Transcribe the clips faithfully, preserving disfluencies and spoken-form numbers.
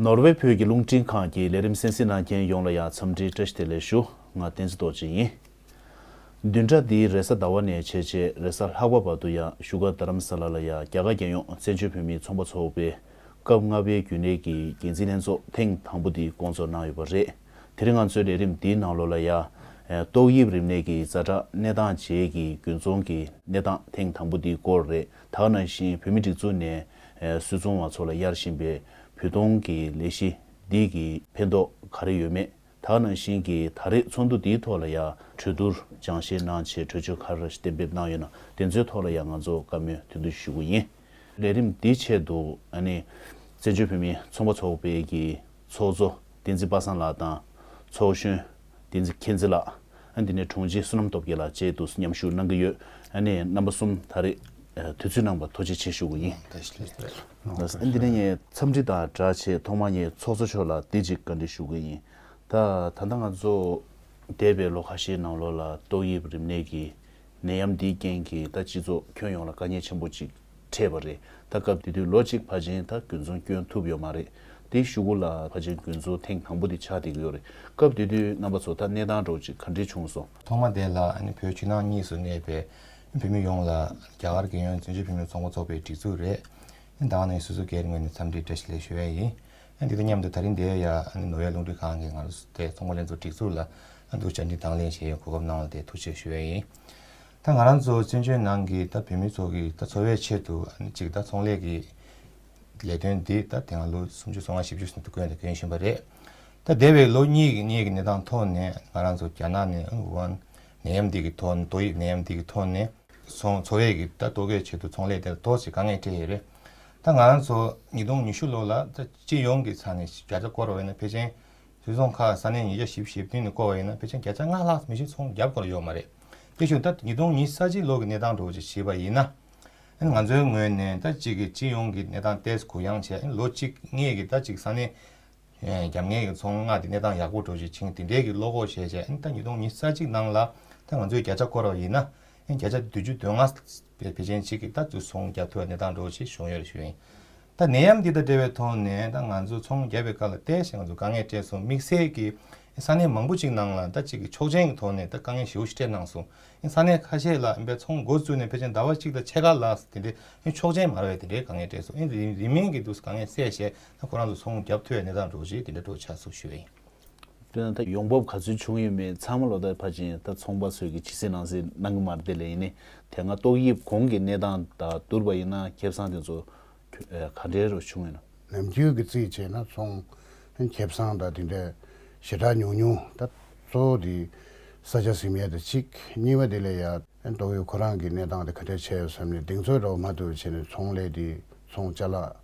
ནོར་ཝེ་བོད་ཀྱི་རླུང་འཕྲིན་ཁང་གི་ལས་རིམ་གསན་གཟིགས་གནང་མཁན་ཡོངས་ལ་ཡང་འཚམས་འདྲིའི་བཀྲ་ཤིས་བདེ་ལེགས་ཞུ། ང་བསྟན་འཛིན་རྡོ་རྗེ་ཡིན། བདུན་ཕྲག་འདིའི་རེས་གཟའ་ཟླ་བ་ནས་བྱས་རྗེས་རེས་གཟའ་ལྷག་པ་བར་དུ་ཡང་བཞུགས་སྒར་རྡ་རམ་ས་ལ་ལ་ཡང་རྒྱ་གར་རྒྱལ་ཡོངས་བཙན་བྱོལ་བོད་མིའི་ཚོང་པ་ཚོགས་པའི་སྐབས་ལྔ་པའི་རྒྱུན་ལས་ཀྱི་འགན་འཛིན་ལྷན་ཚོགས་ཐེངས་དང་པོ་འདི་བསྐོང་ཚོགས་གནང་ཡོད་པ་རེད། དེ་རིང་ང་ཚོའི་ལས་རིམ་འདིའི་ནང་ལོགས་ལ་ཡང་ཏོག་དབྱིབས་རིམས་ནད་ཀྱི་ཛ་དྲག་གནས་སྟངས་རྗེས་ཀྱི་དགུན་ཚོང་གི་གནས་སྟངས་ཐེངས་དང་པོ་འདིའི་སྐོར་རེད། ད་ག་ནང་བཞིན་བོད་མི་སྒྲིག་འཛུགས་ནས་སུད་ཚོང་བ་ཚོ་ལ་གཡར་བཞིན་པའི་བོད་གཏོང་གི་ལས་གཞི་འདི་གི་ཕན་ཐོགས་ག་རེ་ཡོད་མེད། ད་ག་ནང་བཞིན་གྱི་ད་རེས་ཚོགས་འདུ་འདིའི་ཐོག་ལ་ཡང་གྲོས་བསྡུར་སྦྱང་བཤད་གནང་བྱས་གྲོས་ཆོད་ག་རེ་གཏན་འབེབས་གནང་ཡོད་ན་དེ་ཚོའི་ཐོག་ལ་ཡང་ང་ཚོ་བཀའ་མོལ་དོན་བསྡུ་ཞུ་གི་ཡིན། ལས་རིམ་འདིའི་ཆེད་དུ་ཨ་ནི་བཙན་བྱོལ་བོད་མིའི་ཚོང་པ་ཚོགས་པའི་གི་ཚོགས་གཙོ་བསྟན་འཛིན་པ་སངས་ལགས་དང་ཚོགས་གཞོན་བསྟན་འཛིན་མཁྱེན་བརྩེ་ལགས། ཨ་འདི་ནས་དྲུང་ཆེ་བསོད་ནམས་སྟོབས་རྒྱལ་ལགས་བཅས་དུ་མཉམ་ཞུགས་གནང་གི་ཡོད། ཨ་ནི་རྣམ་པ་གསུམ་ད་རེས་དུས་ཚོད་གནང་བར་ཐུགས་རྗེ་ཆེ་ཞུ་གི་ཡིན། ཨ་འདི་ནས་ངས་འཚམས་འདྲི་དང་སྦྲགས་བྱས་ཐོག་མར་ངས་ཚོགས་གཙོ་མཆོག་ལ་འདི་གཅིག་བཀའ་འདྲི་ཞུ་གི་ཡིན། ད་ད་ལྟ་ང་ཚོ་འདས་པའི་ལོ་ཁ་ཤས་ནང་ལོགས་ལ་ཏོག་དབྱིབས་རིམས་ནད་ཀྱི་ནད་ཡམས་འདིའི་རྐྱེན་གྱིས་ད་སྤྱི་ཚོགས་ཁྱོན་ཡོངས་ལ་དཀའ་ངལ་ཆེན་པོ་ཅིག་འཕྲད་པ་རེད། ད་སྐབས་དེ་དུས་ལོ་གཅིག་ཕལ་ཆེར་ད་དགུན་ཚོང་སྐྱོན་ཐུབ་ཡོད་མ་རེད། དེའི་གཞུག་གུ་ལ་ཕལ་ཆེར་དགུན་ཚོང་ཐེངས་དང་པོ་དེ་ཆགས་བསྡད་ཀྱི་ཡོད་རེད། སྐབས་དེ་དུས་རྣམ་པ་ཚོ་ད་གནས་སྟངས་འདྲ་བོ་ཅིག་ག་འདྲས་བྱུང་སོང་། ཐོག་མ་དེ་ལ་ཨ་ནི་བོད་ཕྱི་ནང་གཉིས་སུ་གནས་པའི་བོད་མི་ཡོངས་ལ་རྒྱ་གར་རྒྱལ་ཡོངས་བཙན་བྱོལ་བོད་མིའི་ཚོང་པ་ཚོགས་པའི་སྒྲིག་འཛུགས་རེད། ད་ག་ནང་བཞིན་སོ་སོ་སྒེར་ངོས་ནས་འཚམས་འདྲི་བཀྲ་ཤིས་བདེ་ལེགས་ཞུ་ཡ་ཡིན། ཨ་འདི་དང་མཉམ་དུ་ད་རིང་འདིར་ཡ་ཨ་ནི་ནོར་ཝེ་རླུང་འཕྲིན་ཁང་གིས་ང་རང་ཚོ་དེ་ཚོང་པ་ལྷན་ཚོགས་སྒྲིག་འཛུགས་ལ་ཨ་འདུག་བཅར་འདྲི་དང་ལེན་བྱེད་ཡའི་གོ་སྐབས་གནང་བ་དེ་ཐུགས་རྗེ་ཆེ་ཞུ་ཡ་ཡིན། ད་ང་རང་ཚོ་བཙན་བྱོལ་ནང་གི་ད་བོད་མི་ཚོ་གི་ད་འཚོ་བའི་ཆེད་དུ་ཨ་ནི་གཅིག་ད་ཚོང་ལས་ཀྱི་ལས་དོན་འདི་ད་དེ་སྔ་ལོ་སུམ་ཅུ་སོ་ལྔ་བཞི་བཅུ་ཙམ་དུ་བསྐོས་ནས་བསྐྱོན་བཞིན་པ་རེད། ད་འདས་པའི་ལོ་གཉིས་ཀྱི་གནས་ཀྱི་གནས་སྟངས་ཐོག་ནས་ང་རང་ཚོ་རྒྱ་ནག་ནས་ཝུ་ཧན་ནད་ཡམས་འདི་གི་ཐོག་ནས་ཏོག་དབྱིབས་ནད་ཡམས་འདི་གི་ཐོག་ནས་ཚོང་འཚོ་བའི་གི་ད་ལྟོ་གོས་ཆེད་དུ་ཚོང་ལས་དེ་ལ་ཏོག་ཙམ་དཀའ་ངལ་འཕྲད་ཡོད་རེད། ད་ང་རང་ཚོ་ཉིས་སྟོང་ཉི་ཤུ་ལོ་ལ་ད་སྤྱི་ཡོངས་ཀྱི་ཆ་ནས་བརྒྱ་ཆ་བསྐོར་བ་ཡིན་ན་ཕལ་ཆེར་སུད་ཚོང་ཁག་ས་གནས་ཉིས་བརྒྱ་བཞི་བཅུ་ཞེ་བདུན་ནས་བསྐོར་བ་ཡིན་ན་ཕལ་ཆེར་བརྒྱ་ཆ་ལྔ་ལྷག་མི་ཞིག་ཚོང་བརྒྱབ་དགོས་ཡོད་མ་རེད། དེ་བཞིན་ད་ཉིས་སྟོང་ཉི་ཤུ་རྩ་གཅིག་ལོ་གི་གནས་སྟངས་འདྲ་བོ་ཅིག་བྱས་པ་ཡིན་ན། ཨ་ནི་ང་ཚོའི་ངོས་ནས་ད་གཅིག་གི་སྤྱི་ཡོངས་ཀྱི་གནས་སྟངས་ཏོག་ཙམ་གུ་ཡངས་བྱས། ཨ་ནི་ལོ་གཅིག་སྔོན་གྱི་ད་གཅིག་ས་གནས་ཨེ་རྒྱབ་ངེས་ཀྱི་ཚོང་མངགས་དེ་གནས་སྟངས་ཡག་པོ་འདྲ་བོ་ཅིག་ཕྱིན། དེ་འདྲའི་གི་བློ་ཁོག་བྱས་བྱས། ཨ་ནི་ད་ཉིས་སྟོང་ཉི་ཤུ་རྩ་གཅིག་ནང་ལ་ད་ང་ཚོས་བརྒྱ་ཆ་བསྐོར་བ་ཡིན་ན། ཨ་ནི་བརྒྱ་ཆ་བདུན་ཅུ་དོན་ལྔ་བའི་ཕལ་ཆེར་གཅིག་གི་ད་ཚོང་བརྒྱབ་ཐུབ་པའི་གནས་སྟངས་འདྲ་བོ་ཅིག་བྱུང་ཡོད་རེད་ཞུ་ཡིན། ད་ནད་ཡམས་འདི་དང་འབྲེལ་བའི་ཐོག་ནས་ད་ང་ཚོ་ཚོང་བརྒྱབ་པའི་སྐབས་ལ་ཏོག་ཙམ་ང་ཚོ་དཀའ་ངལ་འཕྲད་སོང་། དམིགས་བསལ་གྱི་ས་གནས་མང་པོ་ཅིག་ནང་ལ་ད་ཅིག་གི་ཆོག་མཆན་གྱི་ཐོག་ནས་ད་དཀའ་ངལ་ཞེ་པོ་ཞིག་འཕྲད་གནང་སོང་། ས་གནས་ཁ་ཤས་ལ་ཨ་ནི་ཚོང་འགོ་བཙུགས་ནས་ཕལ་ཆེར་ཟླ་བ་གཅིག་དང་ཕྱེད་ཀ་ལ་དེ་འདྲའི་ཆོག་མཆན་མ་རག་པའི་དེ་འདྲའི་དཀའ་ངལ་འཕྲད་སོང་། ཨ་ནི་རིང་མིན་གྱི་དུས་སུ་དཀའ་ངལ་སེལ་བྱས་ད་ཁོ་རང་ཚོ་ཚོང་བརྒྱབ་ཐུབ་པའི་གནས་སྟངས་འདྲ་བོ་ཞིག་དེ་འདྲ་འདྲ་བོ་ཆགས་སོང་ཞུ་བ་ཡིན། དཔེར་ན་ད་ཡོང་འབབ་ག་ཚོད་བྱུང་ཡོད་མེད་ཚང་མ་ལོ་ད་ཕལ་ཆེར་ད་ཚོང་པ་ཚོས་ཀྱི་ཇི་སྲིད་ནང་སྲིད་གནང་གི་མ་རེད། དེ་ལས་ཡིན་ནའི་དེ་སྔ་ཏོག་དབྱིབས་གོང་གི་གནས་སྟངས་དང་བསྡུར་བ་ཡིན་ན་ཁེ་བཟང་དེ་ཚོ་ག་འདྲའི་རུ་བྱུང་ཡོད་ན། ནམ་རྒྱུན་གྱི་རྩིས་བྱས་ན་ཚོང་ཁེ་བཟང་དང་དེ་འདྲའི་ཞེ་དྲག་ཉུང་ཉུང་། ད་གཙོ་བོ་དེ་ས་ཆ་ཟིན་ཡས་དེ་གཅིག་གཉིས་པ་དེ་ལས་ཡ་ཏོག་དབྱིབས་ཁོ་རང་གི་གནས་སྟངས་དེ་ག་འདྲ་ཆགས་ཡོད་བསམ་ནས་གདེང་ཚོད་འདྲ་བོ་མ་ཐུབ་པ་བྱས་ནས་ཚོང་ལས་དེ་ཚོང་ཅ་ལག་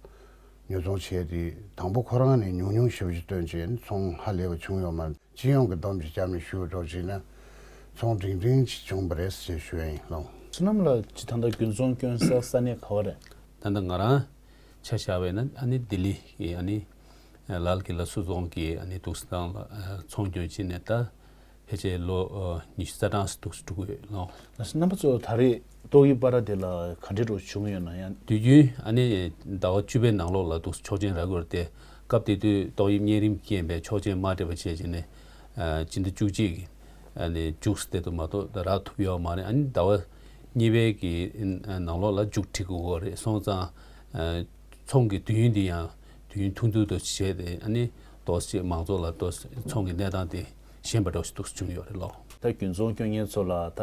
ཉོ་ཚོང་བྱས་དེ་དང་པོ་ཁོ་རང་ནས་ཉུང་ཉུང་ཞེ་པོ་ཅིག་བཏོན་བྱས་ཚོང་ཧ་ལས་པ་བྱུང་ཡོད་མ་རེད། སྤྱི་ཡོངས་ཀྱི་བསྡོམས་ཤིག་བརྒྱབ་ནས་ཞུ་རོགས་བྱས་ན་ཚོང་འབྲིང་འབྲིང་ཅིག་བྱུང་བ་རེད་ཅེས་ཞུ་ཡ་ཡིན་ལགས། བསོད་ནམས་ལགས་ཀྱིས་ད་ལྟ་དགུན་ཚོང་སྐྱོན་ས་ས་གནས་ག་བ་རེད། ད་ལྟ་ང་རང་ཆ་བཞག་པ་ཡིན་ན་ཨ་ནི་ལྡི་ལི་གི་ཨ་ནི་ལཱལ་ཀི་ལ་སུད་ཚོང་གི་ཨ་ནི་འདུག་སེ་ནང་ལ་ཚོང་སྐྱོན་བྱས་ནས་ད་ཕལ་ཆེར་ལོ་ཉི་ཤུ་རྩ་གྲངས་སུ་འདུག་སེ་འགྲོ་གི་ཡོད་ལགས། རྣམ་པ་ཚོ་ད་རེས་ཏོག་དབྱིབས་པ་ར་དེ་ལ་ག་འདྲའི་འདྲ་བོ་བྱུང་ཡོད་ན་ཡང་། དུས་རྒྱུན་ཨ་ནི་ཟླ་བ་བཅུ་པའི་ནང་ལོགས་ལ་འདུག་སེ་ཆོག་མཆན་རག་གི་ཡོད་རེད་དེ། སྐབས་དེ་དུས་ཏོག་དབྱིབས་གཉན་རིམས་རྐྱེན་པས་ཆོག་མཆན་མ་སྤྲད་པ་བྱས་བྱས་ནས་ཨ་སྤྱི་ཟླ་བཅུ་གཅིག་གི་ཨ་ནི་མཇུག་སུ་དེ་དུ་མ་གཏོགས་ད་རག་ཐུབ་ཡོད་མ་རེད། ཨ་ནི་ཟླ་བ་གཉིས་པའི་གི་ནང་ལོགས་ལ་མཇུག་སྒྲིལ་དགོས་རེད་སོང་ཙང་། ཚོང་གི་དུས་ཡུན་འདི་ཡང་དུས་ཡུན་ཐུང་ཐུང་དུ་བྱས་ཏེ་ཨ་ནི་ཏོག་ཙམ་མང་ཚོགས་ལ་ཏོག་ཙམ་ཚོང་གི་གནས་སྟངས་དེ་ཞན་པ་འདྲ་ཞིག་འདུག་སེ་བྱུང་ཡོད་རེད་ལགས། ད་དགུན་ཚོང་སྐྱོན་མཁན་ཚོ་ལ་ད་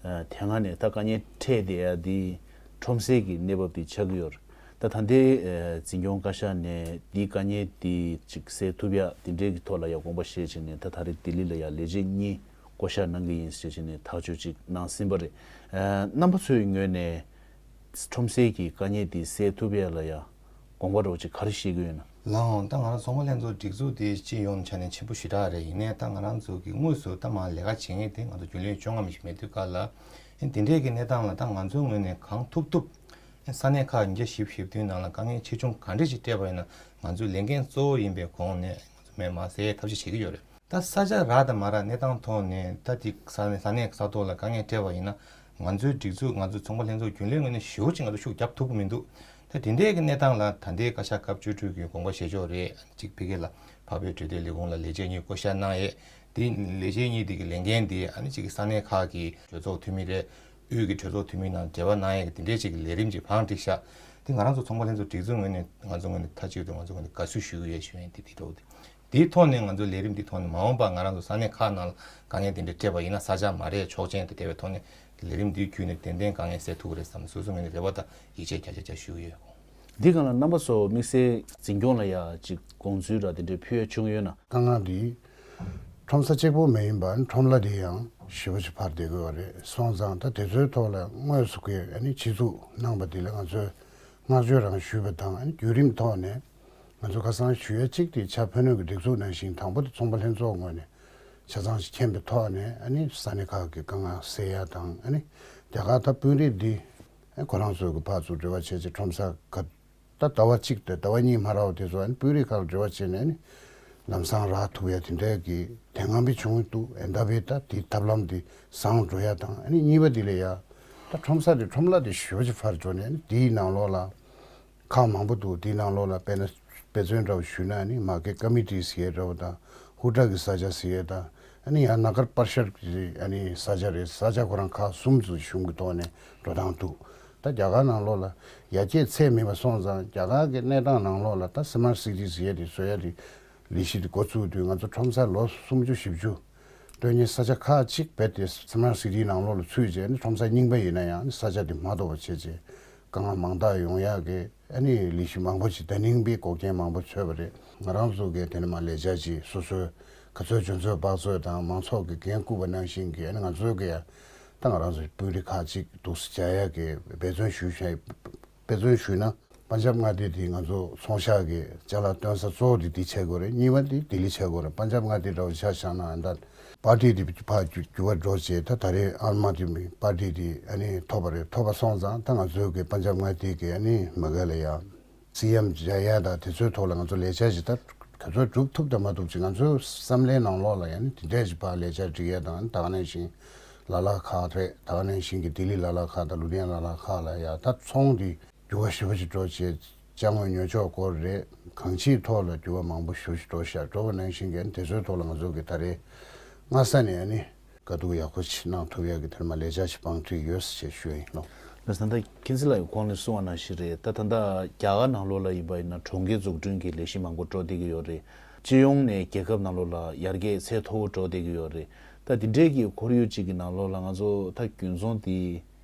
དེ་སྔ་ནས་ད་དཀའ་ངལ་འཕྲད་བསྡད་ཡ་འདི་ཁྲོམ་སའི་གི་གནས་བབ་འདི་ཆགས་ཀྱི་ཡོད་རེད། ད་ད་ལྟའི་འཛིན་སྐྱོང་བཀའ་ཤག་ནས་འདིའི་དཀའ་ངལ་འདི་ཅིག་སེལ་ཐུབ་ཡ་དེ་འདྲའི་གི་ཐོག་ལ་ཡ་དགོངས་པ་བཞེས་བྱས་ནས་ད་ད་རེས་ལྡི་ལི་ལ་ཡ་ལས་བྱེད་གཉིས་བསྐོ་བཞག་གནང་གི་ཡིན་ཟེར་བྱས་ནས་ཐག་གཅོད་ཅིག་གནང་ཟིན་པ་རེད། རྣམ་པ་ཚོའི་ངོས་ནས་ཁྲོམ་སའི་གི་དཀའ་ངལ་འདི་སེལ་ཐུབ་ཡ་ལ་ཡ་དགོངས་པ་འདྲ་བོ་ཅིག་ག་རེ་བཞེས་ཀྱི་ཡོད་ན། ལགས་འོང་། ད་ང་རང་ཚོང་པ་ལྷན་ཚོགས་སྒྲིག་འཛུགས་དེ་སྤྱི་ཡོངས་ཆ་ནས་ཆེན་པོ་ཞེ་དྲག་རེད། ཡིན་ནའི་ད་ང་རང་ཚོ་གི་དངོས་སུ་ད་མར་ལས་ཀ་བྱེད་མཁན་དེ་ང་ཚོ་རྒྱུན་ལས་བཅོ་ལྔ་མི་ཞིག་མེད་དུས་སྐབས་ལ། ཨེ་དེ་འདྲས་ཀྱི་གནས་སྟངས་ལ་ད་ང་ཚོའི་ངོས་ནས་གང་ཐུབ་ཐུབ་ཨེ་ས་གནས་ཁག་ཉིས་བརྒྱ་བཞི་བཅུ་ཞེ་བདུན་ནང་ལ་དཀའ་ངལ་ཆེ་ཆུང་ག་འདྲས་ཞིག་འཕྲད་པ་ཡིན་ན་ང་ཚོའི་ལས་འགན་གཙོ་བོ་ཡིན་པའི་གོང་ནས་ང་ཚོ་མེད་མ་སེལ་ཐབས་ཤེས་བྱེད་ཀྱི་ཡོད་རེད། ད་ས་ཆ་རག་དང་མ་རག་གནས་སྟངས་ཐོག་ནས་ད་ཅིག་ས་གནས་ས་གནས་ས་ཐོག་ལ་དཀའ་ངལ་འཕྲད་པ་ཡིན་ན་ང་ཚོའི་སྒྲིག་འཛུགས་ང་ཚོའི་ཚོང་པ་ལྷན་ཚོགས་རྒྱུན་ལས་ངོས་ནས་ཞེ་པོ་ཅིག་ང་ཚོ་ཤུགས་རྒྱབ་ཐུབ་ཀྱི་མི་འདུག་ད་དེ་འདྲའི་གི་གནས་སྟངས་ལ་ད་ལྟའི་བཀའ་ཤག་སྐབས་བཅུ་དྲུག་གི་དགོངས་པ་བཞེས་ཕྱོགས་རེད། གཅིག་ཕ་གི་ལ་འཕགས་བོད་འབྲེལ་མཐུད་ལས་ཁུངས་ལ་ལས་བྱེད་གཉིས་བསྐོ་བཞག་གནང་ཡས། དེ་ལས་བྱེད་གཉིས་དེ་གི་ལས་འགན་དེ་ཨ་ནི་གཅིག་གི་ས་གནས་ཁག་གི་གྲོས་ཚོགས་འཐུས་མི་རེད། དབུས་ཀྱི་གྲོས་ཚོགས་འཐུས་མི་ནང་འབྲེལ་བ་གནང་ཡས་ཀྱི་དེ་འདྲའི་ཅིག་གི་ལས་རིམ་ཅིག་བང་བསྒྲིགས་ཤག་དེ་ང་རང་ཚོ་ཚོང་པ་ལྷན་ཚོགས་སྒྲིག་འཛུགས་ངོས་ནས་ང་ཚོ་ངོས་ནས་མཐའ་གཅིག་ཏུ་ང་ཚོ་ངོས་ནས་དགའ་བསུ་ཞུ་གི་ཡོད་ཞུ་ཡིན། དེ་དེ་འདྲ་བོ་དེ། དེའི་ཐོག་ནས་ང་ཚོའི་ལས་རིམ་འདིའི་ཐོག་ནས་མ་འོངས་པར་ང་རང་ཚོ་ས་གནས་ཁག་ནང་ལ་དཀའ་ངལ་དེ་འདྲ་འཕྲད་པ་ཡིན་ན་ས་ཆ་མ་རེད། ཆོག་མཆན་དེ་སྤྲད་པའི་ཐོག་ནས་ལས་རིམ་འདིའི་བརྒྱུད་ནས་ཏན་ཏན་དཀའ་ངལ་སེལ་ཐུབ་ཀྱི་རེད་བསམ། སོ་སོའི་ངོས་ནས་རེ་བ་དང་ཡིད་ཆེས་བརྒྱ་ཆ་བརྒྱ་ཞུ་གི་ཡོད། འདི་སྒང་ལ་རྣམ་པ་ཚོ་དམིགས་བསལ་འཛིན་སྐྱོང་ལ་ཡ་ཅིག་དགོངས་ཚུལ་ར་དེ་འདྲའི་ཕུལ་ཡ་བྱུང་ཡོད་ན། དཀའ་ངལ་འདི་ཁྲོམ་ས་གཅིག་པོ་མ་ཡིན་པར་ཁྲོམ་ལྭ་འདི་ཡང་ཞེ་པོ་ཅིག་འཕར་བསྡད་ཀྱི་ཡོད་རེད། སོང་ཙང་ད་དེ་ཚོའི་ཐོག་ལ་དངོས་སུ་གི་ཨ་ནི་ཆེད་འཛུགས་གནང་པ་འདི་ལ་ང་ཚོས་བསྔགས་བརྗོད་རང་ཞུས་པ་དང་། ཨ་ནི་བརྒྱུད་རིམ་ཐོག་ནས་ང་ཚོ་ཁ་སང་ཞུ་ཡ་གཅིག་དེ་ཕྱག་ཕུལ་ནོ་གི་སྒྲིག་འཛུགས་ནང་བཞིན་དང་པོ་དེ་ཚོང་པ་ལྷན་ཚོགས་ངོས་ནས་ཆ་ཚང་ཞིག་མཁྱེན་པའི་ཐོག་ནས་ཨ་ནི་ས་གནས་ཁག་གི་དཀའ་ངལ་སེལ་ཡ་དང་། ཨ་ནི་རྒྱ་གར་ད་དཔོན་རིགས་འདི་ཨ་ཁོ་རང་ཚོ་གི་ཕར་ཚུར་འབྲེལ་བ་བྱས་བྱས་ཁྲོམ་ས་ག་ད་ཟླ་བ་གཅིག་དང་ཟླ་བ་གཉིས་མ་རག་པ་དེ་ཚོ་ཨ་ནི་དཔོན་རིགས་ཁག་ལ་འབྲེལ་བ་བྱས་ནས་ཨ་ནི་ལམ་སང་རག་ཐུབ་ཡ་དེ་འདྲའི་གི་དེ་སྔ་མི་བྱུང་འདུག་ཨེ་འདབ་བའི་ད་དེ་ཐབས་ལམ་དེ་བཟང་འགྲོ་ཡ་དང་། ཨ་ནི་གཉིས་པ་དེ་ལ་ཡ་ད་ཁྲོམ་ས་དེ་ཁྲོམ་ལྭ་དེ་ཞེ་པོ་ཅིག་འཕར་འགྲོ་ནས་ཨ་ནི་དེའི་ནང་ལོགས་ལ་ཁག་མང་པོ་འདུག་དེའི་ནང་ལོགས་ལ་དཔེར་ན་དཔེ་མཚོན་འདྲ་བོ་ཞུས་ན་ཨ་ནི་མར་ཀེཊ་ཀ་མི་ཊི་ཟེར་ཡས་འདྲ་བོ་དང་། ཧུར་ཐག་གི་ས་ཆ་ཟེར་ཡས་དང་། ཨ་ནི་ཡང་ན་གར་པར་ཤར་གྱི་ཨ་ནི་ས་ཆ་རེད། ས་ཆ་ཁོ་རང་ཁག་གསུམ་ཚོ་གཞུང་གི་ཐོག་ནས་འགྲོ་སྟངས་འདུག་ད་རྒྱ་གར་ནང་ལོགས་ལ་ཡར་རྒྱས་ཚད་མེད་པ་སོང་ཙང་རྒྱ་གར་གྱི་གནས་སྟངས་ནང་ལོགས་ལ་ད་སི་མཱཊ་སི་ཊི་ཟེར་ཡས་དེ་བཟོ་ཡས་དེ་ལས་གཞི་དེ་འགོ་བཙུགས་དུས་ང་ཚོ་ཁྲོམ་ས་ལོ་སུམ་ཅུ་བཞི་བཅུ་སྟོན་མཁན་ས་ཆ་ཁག་གཅིག་རྦད་དེ་སི་མཱཊ་སི་ཊི་ནང་ལོགས་ལ་ཚུད་བྱས་ནས་ཁྲོམ་ས་རྙིང་པ་ཡིན་ན་ཡང་ས་ཆ་དེ་མ་དོ་བ་བྱས་བྱས་དཀའ་ངལ་མང་དག་ཡོང་ཡག་གི་ཨ་ནི་ལས་གཞི་མང་པོ་ཞིག་ད་ནིང་པའི་འགོག་རྐྱེན་མང་པོ་ཆོད་པ་རེད། ང་རང་ཚོ་གིས་དེ་ནས་མར་ལས་འཆར་ཅིག་སོ་སོའི་ག་ཚོད་འཇོན་ཚོད་དཔག་ཚོད་དང་མང་ཚོགས་ཀྱིས་འགན་བསྐུར་བ་ནང་བཞིན་གྱི་ཨ་ནི་ང་ཚོའི་གི་ཡ་ད་ང་རང་ཚོའི་དཔོན་རིགས་ཁག་ཅིག་འདུག་སེ་བྱ་ཡག་གི་འབད་བརྩོན་ཞུས་བྱས། དཔེ་མཚོན་ཞུས་ན་པན་ཇབ་མངའ་སྡེ་དེ་ང་ཚོ་ཚོང་ཤག་གི་ཅ་ལག་སྟོན་ས་གཙོ་བོ་དེ་འདི་བྱེད་དགོས་རེད། གཉིས་པ་དེ་ལྡི་ལི་བྱེད་དགོས་རེད། པན་ཇབ་མངའ་སྡེ་འདྲ་བོ་ཆ་བཞག་ན་ཨ་ད་པར་ཊི་དེ་ཕར་འགྱུར་བ་འགྲོ་བྱས། ད་ད་རེས་ཨ་མ་དེ་མི་པར་ཊི་དེ་ཨ་ནི་ཐོབ་པ་རེད། ཐོབ་པ་སོང་ཙང་ད་ང་ཚོའི་གི་པན་ཇབ་མངའ་སྡེ་གི་ཨ་ནི་མ་ག་ལ་ཡ་སི་ཨེམ་ཇ་ཡ་དང་དེ་ཚོའི་ཐོག་ལ་ང་ཚོ་ལས་འཆར་ཞིག་ད་ག་ཚོད་སྒྲུབ་ཐུབ་དང་མ་ཐུབ་ཅིག་ང་ཚོའི་བསམ་བློའི་ནང་ལོགས་ལ་ཡ་ནི་དེ་འདྲས་ཞིག་ཕར་ལས་འཆར་སྒྲིག་ཡ་དང་། ད་ག་ནང་བཞིན་ལ་ལ་ཁག་རེད། ད་ག་ནང་བཞིན་གྱི་ལྡི་ལི་ལ་ལ་ཁག་དང་ལུ་དྷི་ཡ་ན་ལ་ལ་ཁག་ལ་ཡ་ད་ཚོང་དེ་འགྱུར་བ་ཞེ་པོ་ཅིག་འགྲོ་བྱས། ཅ་དངོས་ཉོ་ཆོག་སྐོར་རེད། གང་ཅིའི་ཐོག་ལ་འགྱུར་བ་མང་པོ་ཞེ་པོ་ཅིག་འགྲོ་ཤག་འགྲོ་བ་ནང་བཞིན་གྱི་དེ་ཚོའི་ཐོག་ལ་ང་ཚོ་གི་ད་རེས་སྔ་ས་ནས་ཨ་ནི་དཀའ་སྡུག་ཡག་པོ་ཅིག་གནང་ཐུབ་ཡག་གི་དེར་མ་ལས་འཆར་ཞིག་བང་བསྒྲིགས་ཡོད་ཟེར་ཞུ་ཡ་ཡིན་ནོ། ལགས་སོ། ད་ལྟ་མཁྱེན་བརྩེ་ལགས་ཀྱིས་གོང་ནས་གསུངས་པ་ནང་བཞིན་རེད། ད་ད་ལྟ་རྒྱ་གར་ནང་ལོགས་ལ་ཡིན་པ་ཡིན་ན་གྲོང་ཁྱེར་འཛུགས་སྐྲུན་གྱི་ལས་གཞི་མང་པོ་འགྲོ་བསྡད་ཀྱི་ཡོད་རེད། སྤྱི་ཡོངས་ནས་རྒྱལ་ཁབ་ནང་ལོགས་ལ་ཡར་རྒྱས་ཚད་མཐོ་པོ་འགྲོ་བསྡད་ཀྱི་ཡོད་རེད། ད་འདི་འདྲའི་གི་ཁོར་ཡུག་ཅིག་གི་ནང་ལོགས་ལ་ང་ཚོ་ད་རྒྱུན་ཚོང་འདི་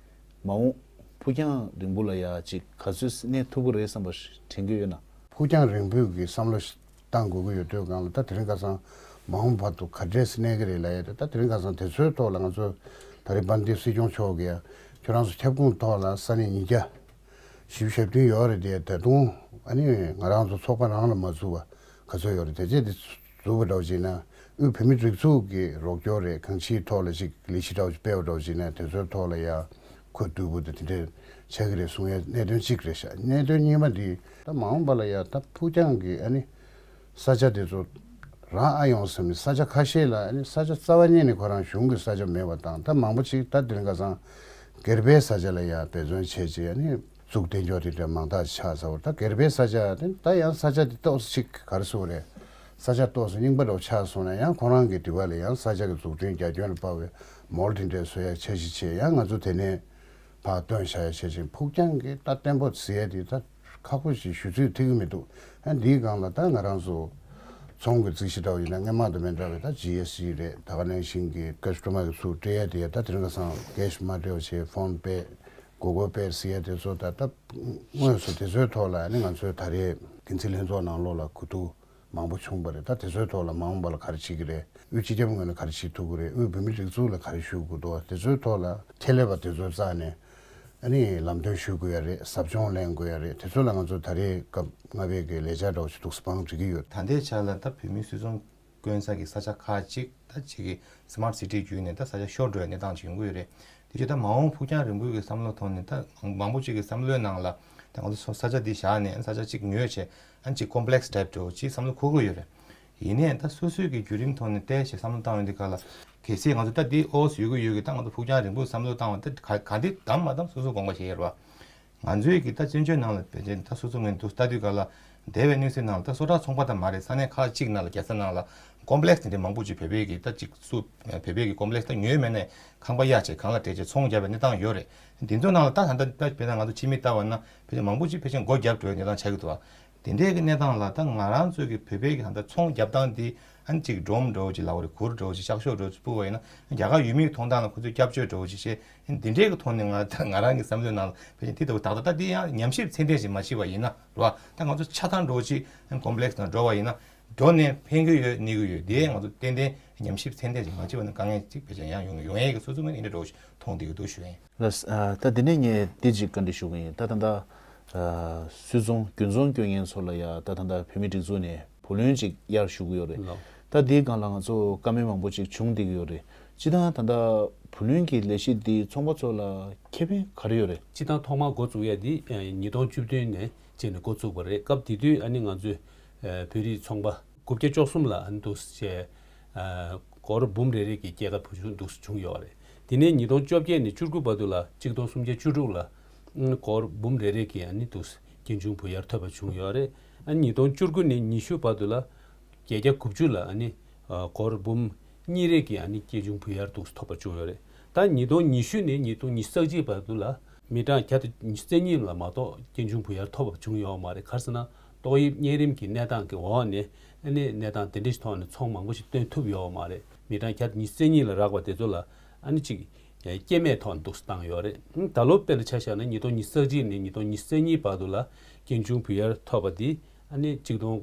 མ་འོངས་ཕུགས་རྒྱང་རིང་པོ་ལ་ཡ་ཅིག་ག་ཚོད་གནས་ཐུབ་ཀྱི་རེད་བསམ་པ་དྲན་གྱི་ཡོད་ན། ཕུགས་རྒྱང་རིང་པོའི་གི་བསམ་བློ་ཞིག་བཏང་དགོས་ཀྱི་ཡོད་དུས་སྒང་ལ་ད་དེ་རིང་ཁ་སང་མ་འོངས་བར་དུ་ག་འདྲས་གནས་ཀྱི་རེད་ལབ་ཡ་དེ། ད་དེ་རིང་ཁ་སང་དེ་ཚོའི་ཐོག་ལ་ང་ཚོ་ད་རེས་དཔལ་ལྡན་སྲིད་སྐྱོང་མཆོག་གིས་ཡ་ཁྱོད་རང་ཚོ་ཁྱབ་ཁོངས་ཐོག་ལ་ས་གནས་ཉིས་བརྒྱ་བཞི་བཅུ་ཞེ་བདུན་ཡོད་རེད་དེ། ད་དུང་ཨ་ནི་ང་རང་ཚོ་ཚོགས་པ་རང་ལ་མ་འཛུལ་བ་ག་ཚོད་ཡོད་རེད། དེ་རྗེས་དེ་འཛུལ་བ་འདྲ་བོ་བྱས་ན་དབུས་བོད་མིའི་སྒྲིག་འཛུགས་ཀྱི་རོགས་སྐྱོར་རེད། གང་ཅིའི་ཐོག་ལ་ཅིག་ལས་གཞི་འདྲ་བོ་ཅིག་སྤེལ་བ་འདྲ་བོ་བྱས་ན་དེ་ཚོའི་ཐོག་ལ་ཡ་ཁོ་བསྡུས་པོ་དེ་དེ་འདྲས་ཆགས་ཀྱི་རེད་གསུང་ཡ་གནད་དོན་གཅིག་རེད་ཤག་གནད་དོན་གཉིས་པ་འདི་ད་མ་འོངས་པ་ལ་ཡ་ད་ཕུགས་རྒྱང་གི་ཨ་ནི་ས་ཆ་དེ་ཚོ་རག་ཨ་ཡོང་བསམ་ནས་ས་ཆ་ཁ་ཤས་ལ་ཨ་ནི་ས་ཆ་རྩ་བ་ཉིད་ནས་ཁོ་རང་གཞུང་གི་ས་ཆ་མེད་པ་དང་། ད་མང་པོ་ཅིག་ད་དེ་རིང་ཁ་སང་སྒེར་པའི་ས་ཆ་ལ་ཡ་འབད་བརྩོན་བྱས་བྱས་ཨ་ནི་བཙུགས་བསྡད་འཇོག་དེ་འདྲ་མང་དག་ཆགས་ཚར་བ། ད་སྒེར་པའི་ས་ཆ་དེ་ད་ཡང་ས་ཆ་དེ་ཏོག་ཙམ་ཅིག་ག་རེ་ཟེར་དགོས་རེད། ས་ཆ་ཏོག་ཙམ་རྙིང་པ་འདྲ་བོ་ཆགས་སོང་ན་ཡང་ཁོ་རང་གི་དེ་བ་ལ་ཡང་ས་ཆ་གི་འཛུགས་སྐྲུན་རྒྱ་ཁྱོན་ལ་དཔག་པའི་མོལ་དེ་འདྲ་བཟོ་ཡ་འཆར་གཞི་བྱས། ཡང་ང་ཚོ་དེ་ནས་ཕར་བཏོན་བཞག་ཡ་བྱས་ཅིང་ཕུགས་རྒྱང་གི་ད་བརྟན་པོ་ཟེར་ཡ་དེ་ད་ཁག་པོ་ཞིག་ཞུ་ཚོད་ཐིག་གི་མི་འདུག་ཨ་འདིའི་སྒང་ལ་ད་ང་རང་ཚོ་ཚོང་གི་རྩིས་གཞི་འདྲ་བོ་ཡིན་ན་སྔོན་མ་དང་མི་འདྲ་བའི་ད་ཇི་ཨེས་ཊི་རེད། ད་ག་ནང་བཞིན་གྱི་ཀ་སི་ཊ་མར་གྱི་ཚུར་སྤྲད་ཡ་དེ་ད་དེ་རིང་ཁ་སང་ཀེ་ཤི་མ་སྤྲད་པ་བྱས་ཕོན་པེ་གོ་གོ་པེ་ཟེར་ཡ་དེ་ཚོ་ད་ད་དངོས་སུ་དེ་ཚོའི་ཐོག་ལ་ནི་ང་ཚོའི་ད་རེས་འགན་འཛིན་ལྷན་ཚོགས་ནང་ལོགས་ལ་གོ་བསྡུར་མང་པོ་བྱུང་བ་རེད། ད་དེ་ཚོའི་ཐོག་ལ་མ་འོངས་པ་ལ་ག་རེ་བྱེད་ཀྱི་རེད། དབུས་སྤྱི་ཁྱབ་ངོས་ནས་ག་རེ་བྱེད་ཐུབ་ཀྱི་རེད། དབུས་བོད་མིའི་སྒྲིག་འཛུགས་ལ་ག་རེ་ཞུ་དགོས་འདུག་དེ་ཚོའི་ཐོག་ལ་ཁྱད་ལས་པ་དེ་ཚོའི་རྩ་ནས་ཨ་ནི་ལམ་སྟོན་ཞུ་དགོས་ཡ་རེད། ཟབ་སྦྱོང་ལེན་དགོས་ཡ་རེད། དེ་ཚོ་ལ་ང་ཚོ་ད་རེས་སྐབས་ལྔ་པའི་གི་ལས་འཆར་འདྲ་བོ་ཞིག་འདུག་སེ་བང་སྒྲིག་གི་ཡོད། ད་ལྟའི་ཆ་ལ་ད་བོད་མིའི་སུད་ཚོང་བསྐོན་ས་གི་ས་ཆ་ཁག་ཅིག་ད་ཅིག་གི་སི་མཱར་སི་ཊི་བརྒྱུད་ནས་ད་ས་ཆ་ཤོར་འགྲོ་ཡ་གནས་སྟངས་ཅིག་ཡོང་གི་ཡོད་རེད། དེ་ཆོས་ད་མ་འོངས་ཕུགས་རྒྱང་རིང་པོའི་གི་བསམ་བློ་ཐོག་ནས་ད་མང་པོ་ཅིག་གི་བསམ་བློའི་ནང་ལ་ད་ང་ཚོ་ས་ཆ་འདི་བཞག་ནས་ས་ཆ་གཅིག་ཉོས་བྱས་ཨ་ཅིག་ཀོམ་པི་ལེག་སི་ཊའིབ་འདྲ་བོ་ཅིག་བསམ་བློ་འཁོར་གི་ཡོད་རེད། ཡིན་ནའི་ད་སོ་སོའི་གི་བརྒྱུད་རིམ་ཐོག་ནས་བལྟས་བྱས་བསམ་བློ་བཏང་ཡོང་དུས་ག་ལ་གལ་སྲིད་ང་ཚོ་ད་འདི་ཨོ་ཡོད་གི་ཡོད་གི་ད་ང་ཚོ་ཕུགས་རྒྱང་རིང་པོའི་བསམ་བློ་བཏང་བ་ད་ག་ག་འདི་བདམས་མ་བདམས་སོ་སོ་དགོངས་པ་བཞེས་ཡོད་རེད་བ། ང་ཚོའི་གི་ད་བཙན་བྱོལ་ནང་ལ་བེད་སྤྱད་ད་སོ་སོ་ངོས་འདུག་ལྟ་དུས་ག་ལ་འདས་པའི་གནས་ཚུལ་ནང་ལ་ད་སོ་ཊར་ཚོང་པ་དང་མ་རེད། ས་གནས་ཁག་ཅིག་ནང་ལ་རྒྱལ་ས་ནང་ལ་ཀོམ་པི་ལེགས་དེ་འདྲའི་མང་པོ་ཅིག་བོད་པའི་གི་ད་ཅིག་སུ་བོད་པའི་གི་ཀོམ་པི་ལེགས་ད་ཉོས་མེད་ནས་ཁང་པ་གཡར་བྱས་གང་ལ་སྤྲད་བྱས་ཚོང་རྒྱབ་པའི་གནས་སྟངས་ཡོད་རེད། འདི་ཚོ་ནང་ལ་ད་ད་ལྟ་ད་དཔེར་ན་ང་ཚོ་ཕྱི་མི་ལྟ་བ་ན་ཕལ་ཆེར་མང་པོ་ཅིག་ཕལ་ཆེར་སྒོ་བརྒྱབ་འགྲོ་བའི་གནས་སྟངས་ཆགས་ཀྱི་འདུག་བ། དེ་འདྲའི་གི་གནས་སྟངས་ལ་ད་ང་རང་ཚོའི་གི་བོད་པའི་གི་ད་ལྟ་ཚོང་རྒྱབ་སྟངས་འདི་ཨ་ནི་ཅིག་སྒྲོམ་འདྲ་བོ་ཅིག་ལབ་དགོས་རེད། གུར་འདྲ་བོ་ཅིག་ཤག་ཤོག་འདྲ་བོ་ཅིག་སྤུབས་པ་ཡིན་ན་རྒྱ་གར་ཡུལ་མིའི་མཐོང་སྟངས་ལ་ཁོ་ཚོས་སྐྱབས་བཅོལ་འདྲ་བོ་ཅིག་བྱས། འདི་འདྲའི་གི་ཐོག་ནས་ང་ད་ང་རང་གི་བསམ་བློའི་ནང་ལ་ཕལ་ཆེར་དེ་འདྲ་བོ་ད་ལྟ་འདི་ཡང་ཉམས་ཞིབ་ཚད་ལྡན་ཞིག་མ་བྱས་པ་ཡིན་ན་རེད་བ། ད་ང་ཚོ་ཆགས་སྡང་འདྲ་བོ་ཅིག་ཀོམ་པི་ལེགས་ནང་འགྲོ་བ་ཡིན་ན་འགྲོ་ནས་ཕན་གི་ཡོད་གནོད་གི་ཡོད། དེ་ང་ཚོ་ཏན་ཏན་ཉམས་ཞིབ་ཚད་ལྡན་ཞིག་མ་བྱས་པ་ན་དཀའ་ངལ་ཅིག་ཕལ་ཆེར་ཡང་ཡོང་ཡོང་ཡས་ཀྱི་སོ་སོའི་ངོས་ནས་འདི་འདྲ་འདྲ་བོ་ཞིག་མཐོང་བསྡད་ཀྱི་འདུག་ཞུ་ཡིན། ལགས། ཨ། ད་འདི་ནས་ངས་འདི་ཅིག་བཀའ་འདྲི་ཞུ་གི་ཡིན། ད་ད་ལྟ་ཨ་སུད་ཚོང་རྒྱུན་ཚོང་སྐྱོན་མཁན་ཚོ་ལ་ཡ་ད་ད་ལྟ་བོད་མིའི་སྒྲིག་འཛུགས་ནས་བུ་ལོན་ཅིག་གཡར་ཞུ་གི་ཡོད་རེད། ལགས། ད་འདིའི་སྒང་ལ་ང་ཚོ་བཀའ་མོལ་མང་པོ་ཅིག་བྱུང་བསྡད་ཀྱི་ཡོད་རེད། སྤྱིར་བཏང་ད་ལྟ་བུ་ལོན་གྱི་ལས་གཞི་འདི་ཚོང་པ་ཚོ་ལ་ཁེ་ཕན་ག་རེ་ཡོད་རེད། སྤྱིར་བཏང་ཐོག་མར་འགོ་བཙུགས་ཡ་འདི་ཨ་ཉིས་སྟོང་བཅུ་བདུན་ནས་བྱས་ནས་འགོ་བཙུགས་པ་རེད། སྐབས་དེ་དུས་ཨ་ནི་ང་ཚོས་ཨ་བོད་རིགས་ཚོང་པ་དགུ་བརྒྱ་བཅུ་གསུམ་ལ་ཨ་ནི་འདུག་སེ་བྱས། ཨ་སྒོར་འབུམ་རེ་རེ་གི་སྐྱེད་ཀ་བུ་ཆུང་འདུག་སེ་བྱུང་ཡོད་རེད། དེ་ནས་ཉིས་སྟོང་བཅོ་བརྒྱད་ནས་བཅུ་དགུ་བར་དུ་ལ་གཅིག་སྟོང་སུམ་བརྒྱ་བཅུ་དྲུག་ལ་ཨ་སྒོར་འབུམ་རེ་རེ་གི་ཨ་ནི་འདུག་སེ་སྐྱེད་འབྱུང་བུ་གཡར་ཐོབ་པ་བྱུང་ཡོད་རེད། ཨ་ཉིས་སྟོང་བཅུ་དགུ་ནས་ཉི་ཤུ་བར་དུ་ལ་བརྒྱད་བརྒྱ་དགུ་བཅུ་ལ་ཨ་ནི་ཨ་སྒོར་འབུམ་གཉིས་རེ་གི་ཨ་ནི་སྐྱེད་འབྱུང་བུ་གཡར་འདུག་སེ་ཐོབ་པ་བྱུང་ཡོད་རེད། ད་ཉིས་སྟོང་ཉི་ཤུ་ནས་ཉིས་སྟོང་ཉི་ཤུ་རྩ་གཅིག་བར་དུ་ལ་མི་གྲངས་བརྒྱ་དང་ཉི་ཤུ་རྩ་གཉིས་ལ་མ་གཏོགས་སྐྱེད་འབྱུང་བུ་གཡར་ཐོབ་པ་བྱུང་ཡོད་མ་རེད། ག་རེ་ཟེར་ན་ཏོག་དབྱིབས་གཉན་རིམས་ཀྱི་གནས་སྟངས་ཀྱི་འོག་ནས་ཨ་ནི་གནས་སྟངས་དེ་འདྲ་ཞིག་ཐོག་ནས་ཚོང་མང་པོ་ཞིག་བཏོན་ཐུབ་ཡོད་མ་རེད། མི་གྲངས་བརྒྱ་དང་ཉི་ཤུ་རྩ་གཉིས་ལ་རག་པ་དེ་ཚོ་ལ་ཨ་ནི་གཅིག་སྐྱེད་མེད་ཐོག་ནས་འདུག་སེ་བཏང་ཡོད་རེད། ད་ལོ་དཔེར་ན་ཆ་བཞག་ན་ཉིས་སྟོང་ཉི་ཤུ་རྩ་གཅིག་ནས་ཉིས་སྟོང་ཉི་ཤུ་རྩ་གཉིས་བར་དུ་ལ་སྐྱེད་འབྱུང་བུ་གཡར་ཐོབ་པ་དེ་ཨ་ནི་གཅིག་སྟོང་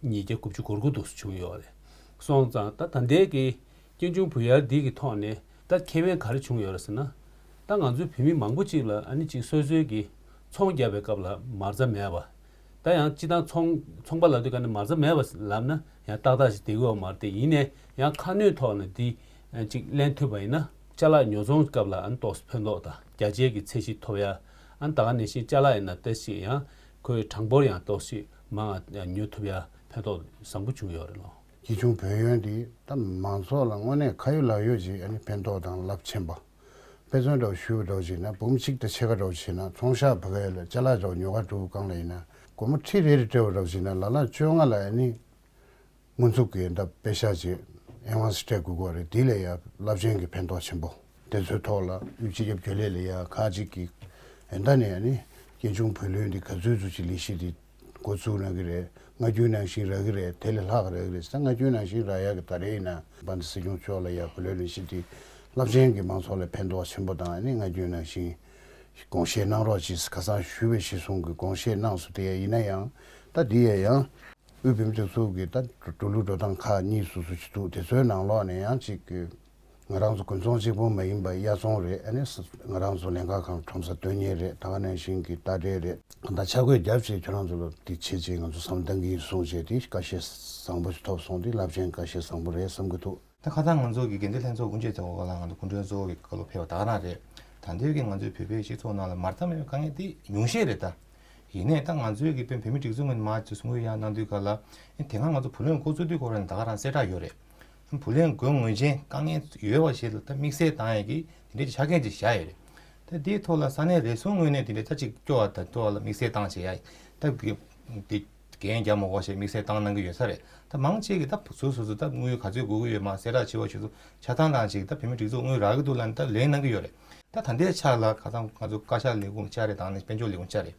ཉིས་བརྒྱ་དགུ་བཅུ་གོ་དགུ་འདུག་སེ་བྱུང་ཡོད་རེད། སོང་ཙང་ད་ད་ལྟའི་གི་སྐྱེད་འབྱུང་བུ་གཡར་འདི་གི་ཐོག་ནས་ད་ཁེ་ཕན་ག་རེ་བྱུང་ཡོད་རེད་ཟེར་ན། ད་ང་ཚོའི་བོད་མི་མང་པོ་ཅིག་ལ་ཨ་ནི་ཅིག་སོ་སོའི་གི་ཚོང་རྒྱག་པའི་སྐབས་ལ་མ་རྩ་མེད་པ། ད་ཡང་སྤྱིར་བཏང་ཚོང་ཚོང་པ་ལབ་དུས་ག་ནས་མ་རྩ་མེད་པ་ལབ་ན་ཡང་ཏག་ཏག་ཅིག་བསྡད་ཀྱི་ཡོད་མ་རེད་དེ། ཡིན་ནའི་ཡང་ཁ་སྣོན་ཐོག་ནས་འདི་ཅིག་ལེན་ཐུབ་པ་ཡིན་ན་ཅ་ལག་ཉོ་ཚོང་སྐབས་ལ་ཨ་ནི་ཏོག་ཙམ་ཕན་ཐོགས་དང་རྒྱ་ཆེའི་གི་ཚད་གཞི་ཐོབ་ཡ། ཨ་ནི་ད་ག་ནང་བཞིན་ཅ་ལག་ཡིན་ན་ཏོག་ཙམ་ཡང་ཁོའི་གྲངས་འབོར་ཡང་ཏོག་ཙམ་མང་ང་ཉོ་ཐུབ་ཡ་ཕན་ཐོགས་བཟང་པོ་བྱུང་ཡོད་རེད་ལོ། སྐྱེད་འབྱུང་བུ་གཡར་འདི་ད་མང་ཚོགས་ལ་དངོས་གནས་ཁ་ཡོད་ལག་ཡོད་ཅིག་ཨ་ནི་ཕན་ཐོགས་དང་རླབས་ཆེན་པ། དཔེ་མཚོན་འདྲ་བོ་ཞུས་པ་འདྲ་བོ་བྱས་ན་འབུམ་གཅིག་དང་ཕྱེད་ཀ་འདྲ་བོ་བྱས་ན་ཚོང་ཤག་བ་ག་ཡ་ལ་ཅ་ལག་འདྲ་བོ་ཉོ་ག་འགྲོ་སྒང་ལ་ཡིན་ན་སྒོར་མོ་ཁྲི་རེ་རེ་སྤྲད་པ་འདྲ་བོ་བྱས་ན་ལ་ལ་བཅོ་ལྔ་ལ་ཨ་ནི་སྔོན་འཛུགས་ཀྱི་ད་པེ་ཤག་ཅིག་ཨེ་ཝན་སི་སྤྲད་དགོས་ཀྱི་རེད། དེ་ལ་ཡ་རླབས་ཆེན་གྱི་ཕན་ཐོགས་ཆེན་པོ། དེ་ཚོའི་ཐོག་ལ་དབུས་སྤྱི་ཁྱབ་རྒྱུན་ལས་ལ་ཡ་ཁག་ཅིག་གིས་ཨེ་ད་ནས་ཨ་ནི་སྐྱེད་འབྱུང་བུ་ལོན་འདི་ག་ཚོད་ཚོད་ཅིག་ལས་གཞི་འདི་འགོ་བཙུགས་གནང་གི་རེད། སྔ་རྒྱུན་ནང་བཞིན་རག་གི་རེད། དེ་ལས་ལྷག་རག་གི་རེད། ད་སྔ་རྒྱུན་ནང་བཞིན་རག་ཡག་གི་ད་རེས་ཡིན་ན་དཔལ་ལྡན་སྲིད་སྐྱོང་མཆོག་ལ་ཡ་བུ་ལོན་ལས་གཞི་འདི་རླབས་ཆེན་གྱི་མང་ཚོགས་ལ་ཕན་ཐོགས་ཆེན་པོ་དང་ཨ་ནི་སྔ་རྒྱུན་ནང་བཞིན་དགོངས་བཞེས་གནང་རོགས་གྱིས་ཁ་སང་ཞུས་པ་གཞིར་བཟུང་གི་དགོངས་བཞེས་གནང་སོང་། དེ་ཡ་ཡིན་ན་ཡང་ད་འདི་ཡ་ཡང་དབུས་བོད་མིའི་སྒྲིག་འཛུགས་ཀྱི་ད་འགྲོ་ལུགས་འགྲོ་སྟངས་ཁག་གཉིས་སོ་སོ་ཞིག་འདུག་དེ་ཚོའི་ནང་ལོགས་ནས་ཡང་ཅིག་གི་ང་རང་ཚོ་དགུན་ཚོང་གཅིག་པོ་མ་ཡིན་པ་དབྱར་ཚོང་རེད། ཨ་ནི་ང་རང་ཚོ་ལྷན་ཁང་ཁང་ཁྲོམ་ས་སྟོན་མཁན་རེད། ད་ག་ནང་བཞིན་གྱི་རྟ་དྲེལ་རེད། ད་ཆ་བགོས་རྒྱབ་བྱས་ཁྱོད་རང་ཚོ་ལ་འདི་བྱེད་ཅེས་ང་ཚོ་བསམ་བློ་བཏང་གི་ཡིན་གསུངས་བྱས་དེ་བཀའ་ཤེས་བཟང་པོ་ཞིག་ཐོབ་སོང་། འདི་རླབས་ཆེན་བཀའ་ཤེས་བཟང་པོ་རེད་བསམ་གྱི་འདུག་ད་ཁ་སང་ང་ཚོ་གི་འགན་འཛིན་ལྷན་ཚོགས་དབུ་འབྱེད་ཚོགས་སྐབས་ལ་ང་ཚོ་སྐུ་མགྲོན་གཙོ་བོ་གི་བཀའ་སློབ་ཕེབས་པ་ད་ག་རང་རེད། ད་ལྟའི་གི་ང་ཚོའི་བོད་པའི་སྤྱི་ཚོགས་ནང་ལ་མ་རྩ་མེད་པའི་དཀའ་ངལ་དེ་ཉུང་ཤས་རེད་ད། ཡིན་ནའི་ད་ང་ཚོའི་གི་བོད་མིའི་སྒྲིག་འཛུགས་ངོས་ནས་མར་ཅིག་གསུང་གི་ཡ་གནང་དུས་ག་ལ་དེ་སྔ་ང་ཚོ་བུ་ལོན་འགོ་བཙུགས་དུས་སྐོར་ནས་ད་ག་རང་གསལ་བསྒྲགས་ཡོད་རེད། བུ་ལོན་དགོས་ངེས་ཅན་དཀའ་ངལ་ཡོད་པ་ཞིག་ལ་ད་དམིགས་བསལ་བཏང་ཡ་གི་དེ་འདྲའི་ཆ་རྐྱེན་ཅིག་བཞག་ཡོད་རེད། ད་དེའི་ཐོག་ལ་ས་གནས་རེ་ཟུང་ངོས་ནས་དེ་འདྲའི་ད་ཅིག་སྐྱོ་བ་དང་སྐྱོ་བ་ལ་དམིགས་བསལ་བཏང་བྱས་ཡ་ད་གི་དེ་འགན་རྒྱག་མ་དགོས་ཞེས་དམིགས་བསལ་བཏང་གནང་གི་ཡོད་ས་རེད། ད་མང་ཆེ་གི་ད་སོ་སོ་སོ་ད་དངུལ་ག་ཚོད་དགོས་ཀྱི་ཡོད་མ་གསལ་བསྒྲགས་བྱེད་པ་ཞིག་ཏུ་ཆ་ཚང་དང་ཅིག་ད་བོད་མིའི་སྒྲིག་འཛུགས་དངུལ་རག་གི་འདུག་ལབ་ནས་ད་ལེན་གནང་གི་ཡོད་རེད། ད་ད་ལྟའི་ཆ་ལ་ཁ་སང་ང་ཚོ་བཀའ་ཤག་ལས་ཁུངས་བཅར་རེད་དང་ནི་དཔལ་འབྱོར་ལས་ཁུངས་བཅར་རེད།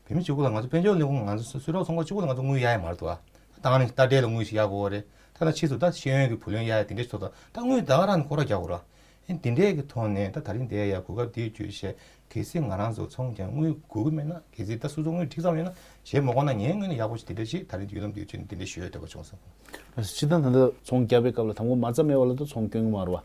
བོད་མི་གཅིག་པུ་ལ་ང་ཚོ་དཔལ་འབྱོར་ལས་ཁུངས་ང་ཚོ་གསོལ་རས་ཚོང་པ་གཅིག་པུ་ལ་ང་ཚོ་དངུལ་གཡར་ཡ་མ་རེད་དོ། ད་ནི་རྟ་དྲེལ་ལ་དངུལ་ཞིག་གཡར་དགོས་རེད། ད་ལ་ཕྱིས་སུ་ད་ཤེས་ཡོན་གྱི་བུ་ལོན་གཡར་ཡ་དེ་འདྲ་ཞིག་ཐོག་ད་ད་དངུལ་ད་ག་རང་ནས་སྐོར་ར་རྒྱག་དགོས་ར། ཨེ་དེ་འདྲའི་གི་ཐོག་ནས་ད་ད་རིང་འདས་ཡ་གོ་སྐབས་དེ་བརྒྱུད་བྱས་གལ་སྲིད་ང་རང་ཚོ་ཚོང་རྒྱག་དངུལ་དགོས་ཀྱི་མེད་ན་གལ་སྲིད་ད་སོ་སོ་དངུལ་ཁྲིག་ཙམ་ཡོད་ན་བྱེད་མ་དགོས་ན་ངའི་ངོས་ནས་ཡག་པོ་ཞིག་དེ་འདྲ་ཞིག་ད་རིང་ཡུལ་ལམ་དེ་བརྒྱུད་ནས་དེ་འདྲ་ཞིག་ཡོད་འདོད་པ་བྱུང་སོང་། སྤྱིར་བཏང་ད་ལྟ་ཚོང་རྒྱག་པའི་སྐབས་ལ་དང་པོ་མ་རྩ་མེད་པ་ལ་ད་ཚོང་སྐྱོན་གྱི་མ་རེད་བ།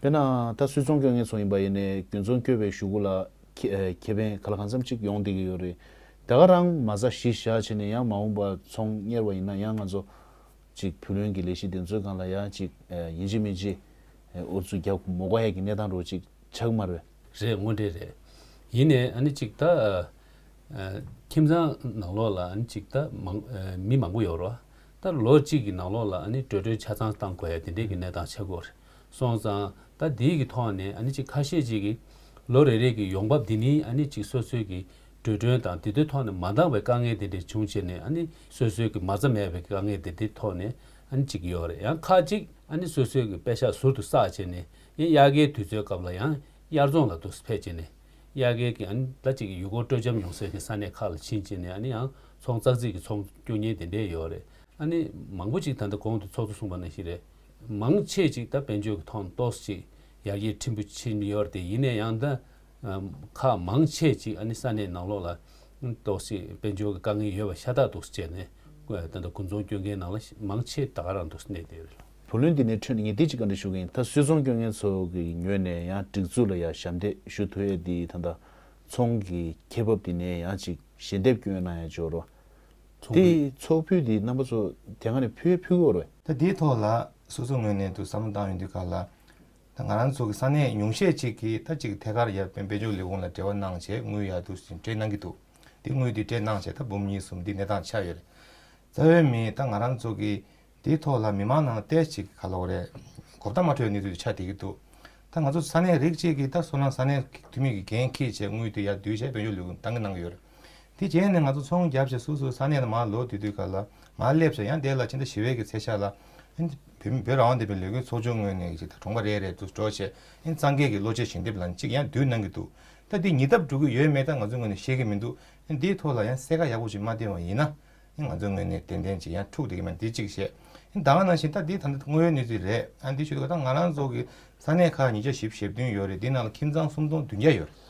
དཔེར་ན་ད་སུད་ཚོང་སྐྱོན་མཁན་ཚོ་ཡིན་པ་ཡིན་ནའི་རྒྱུན་ཚོང་བསྐྱོད་པའི་གཞུག་གུ་ལ་ཁེ་ཨ་ཁེ་ཕན་ག་ལ་གང་འཚམ་ཅིག་ཡོང་བསྡད་ཀྱི་ཡོད་རེད། ད་ག་རང་མ་རྩ་གཞི་བཞག་བྱས་ནས་ཡང་མ་འོངས་པ་ཚོང་གཉེར་བ་ཡིན་ན་ཡང་ང་ཚོ་ཅིག་བུ་ལོན་གྱི་ལས་གཞི་དེ་ཚོའི་སྒང་ལ་ཡང་ཅིག་ཨ་ཡིན་གཅིག་མིན་གཅིག་ཨ་ཨུ་ཚུགས་རྒྱག་མ་དགོས་ཡ་གི་གནས་སྟངས་འདྲ་བོ་ཅིག་ཆགས་ཀྱི་མ་རེད། རེད། དངོས་འབྲེལ་རེད། ཡིན་ནའི་ཨ་ནི་ཅིག་ད་ཨ་ཁྱིམ་ཚང་ནང་ལོགས་ལ་ཨ་ནི་ཅིག་ད་མང་ཨ་མི་མང་པོ་ཡོད་རེད་བ། ད་ལོ་གཅིག་གི་ནང་ལོགས་ལ་ཨ་ནི་གྲོས་གྲོས་ཆ་ཚང་བཏང་དགོས་ཡ་དེ་འདྲའི་གི་གནས་སྟངས་ཆགས་ཀྱི་ཡོད་རེད། སོང་ཙང་ད་དེའི་གི་ཐོག་ནས་ཨ་ནི་ཅིག་ཁ་ཤས་ཅིག་གིས་ལོ་རེ་རེ་གི་ཡོང་འབབ་འདི་ནི་ཨ་ནི་ཅིག་སོ་སོའི་གི་ འགྲོ་གྲོན་དང་དེ་ཚོའི་ཐོག་ནས་མ་འདང་བའི་དཀའ་ངལ་དེ་འདྲ་བྱུང་བྱས་ནས། ཨ་ནི་སོ་སོའི་གི་མ་རྩ་མེད་པའི་དཀའ་ངལ་དེ་འདྲའི་ཐོག་ནས་ཨ་ནི་ཅིག་ཡོད་རེད། ཡང་ཁག་ཅིག་ཨ་ནི་སོ་སོའི་གི་པེ་ཤག་ཟུར་དུ་བསགས་བྱས་ནས། ཡང་དབྱར་ཁའི་དུས་ཚོད་སྐབས་ལ་ཡང་དབྱར་ཚོང་ལ་འདུག་ཕེབས་བྱས་ནས། དབྱར་ཁའི་གི་ཨ་ནི་ད་ཅིག་ཡུལ་སྐོར་སྤྲོ་འཆམ་ཡོང་སའི་གི་ས་གནས་ཁག་ལ་ཕྱིན་བྱས་ནས། ཨ་ནི་ཡང་ཚོང་ཙག་ཙིག་གི་ཚོང་སྐྱོང་མཁན་དེ་འདྲས་ཡོད་རེད། ཨ་ནི་མང་པོ་ཅིག་ད་ལྟ་གོང་དུ་ཚོགས་གཙོ་གསུངས་པ་ནང་བཞིན་རེད། མང་ཆེ་ཅིག་ད་དཔལ་འབྱོར་གྱི་ཐོག་ཏོག་ཙམ་ཅིག་ཡར་རྒྱས་ཕྲན་བུ་ཕྱིན་ཡོད་རེད་དེ། ཡིན་ན་ཡང་ད་ཁག་མང་ཆེ་ཅིག་ཨ་ནི་ས་གནས་ནང་ལོགས་ལ་ཏོག་ཙམ་དཔལ་འབྱོར་གྱི་དཀའ་ངལ་ཡོད་པ་ཤ་སྟག་འདུག་བྱས་ནས། ད་ལྟ་དགུན་ཚོང་སྐྱོང་མཁན་ནང་ལ་མང་ཆེ་ད་ག་རང་འདུག་གནས་བསྡད་ཡོད་རེད། བུ་ལོན་འདི་ནས་འཕྲོས་ནས་ངས་འདི་གཅིག་བཀའ་འདྲི་ཞུ་གི་ཡིན། ད་སུད་ཚོང་སྐྱོང་མཁན་ཚོ་གི་ངོས་ནས་ཡང་སྒྲིག་འཛུགས་ལ་ཡང་ཞབས་འདེགས་ཞུ་ཐུབ་ཡས་འདི། ད་ལྟ་ཚོང་གི་ཁེ་འབབ་འདི་ནས་ཡང་ཅིག་ཞལ་འདེབས་སྐྱོན་གནང་ཡ་འབྱོར་བ། ཚོགས་དེ་ཚོགས་ཕུད་དེ་རྣམ་པ་ཚོ་དེ་སྒང་ནས་ཕུལ་ཕུལ་དགོས་རེད། ད་དེའི་ཐོག་ལ་སོ་སོ་ངོས་ནས་དུ་བསམ་བློ་བཏང་ཡོང་དུས་སྒང་ལ། ད་ང་རང་ཚོ་གི་ས་གནས་ཉུང་ཤས་ཅིག་གིས་ད་ཅིག་ཐད་ཀར་ཡར་དཔལ་འབྱོར་ལས་ཁུངས་ལ་འབྲེལ་བ་གནང་བྱས་དངུལ་ཡར་དུ་སྤྲད་གནང་གི་འདུག་དེ་དངུལ་དེ་སྤྲད་གནང་བྱས་ད་འབུམ་གཉིས་གསུམ་དེ་གནས་སྟངས་ཆགས་ཡོད་རེད། རྩ་བའི་མི་ད་ང་རང་ཚོ་གི་དེའི་ཐོག་ལ་མི་མང་ནང་ལ་ཏོག་ཙམ་ག་ལབ་དགོས་རེད། གོ་བརྡ་མ་འཕྲོད་གནས་ཚུལ་དེ་ཆགས་བསྡད་ཀྱི་འདུག་ད་ང་ཚོ་ས་གནས་རིགས་གཅིག་གིས་ད་སོ་ནམ་ས་གནས་འཐུས་མི་གི་འགན་འཁྱེར་བྱས་དངུལ་དེ་ཡར་བསྡུ་བྱས་དཔལ་འབྱོར་ལས་ཁུངས་བཏང་གི་གནང་གི་ཡོད་རེད། དེ་རྗེས་ནས་ང་ཚོ་ཚོང་བརྒྱབ་བྱས་སོ་སོའི་ས་གནས་ལ་མར་ལོག་དུས་དུས་སྒང་ལ་མར་སླེབས་བྱས་ཡང་དེ་ལ་ཕྱི་ཟླ་བཞི་པའི་གི་ཚེས་ཤར་ལ་ཨ་ནི་བོད་བོད་རང་དབང་ལྡན་པའི་ལས་འགུལ་ཚོགས་ཆུང་ངོས་ནས་ཅིག་ད་གྲོང་པ་རེ་རེ་དུ་འགྲོ་བྱས་ཨ་ནི་གཙང་སྐད་ཀྱི་གློག་ཆས་ཞལ་འདེབས་ལ་ཅིག་ཡང་བསྡུ་གནང་གི་འདུག་ད་དེ་ཉིས་ལྡབ་འགྲོ་གི་ཡོད་མེད་ད་ང་ཚོའི་ངོས་ནས་ཤེས་ཀྱི་མི་འདུག་ཨ་ནི་དེའི་ཐོག་ལ་ཡང་གསལ་ཁ་ཡག་པོ་ཅིག་མ་བསྟན་པ་ཡིན་ན། ང་ཚོའི་ངོས་ནས་ཏན་ཏན་ཅིག་ཡང་འཁྲུག་བསྡད་ཀྱི་མེད། འདི་གཅིག་བཤད། ད་ག་ནང་བཞིན་ད་འདི་ད་ལྟ་དངོས་ཡོད་གནས་ཚུལ་རེད། ཨ་འདི་ཞུ་དུས་ད་ང་རང་ཚོ་གི་ས་གནས་ཁག་ཉིས་བརྒྱ་བཞི་བཅུ་ཞེ་བདུན་ཡོད་རེད། འདི་ནང་ལ་ཁྱིམ་ཚང་སུམ་སྟོང་བདུན་བརྒྱ་ཡོད་རེད།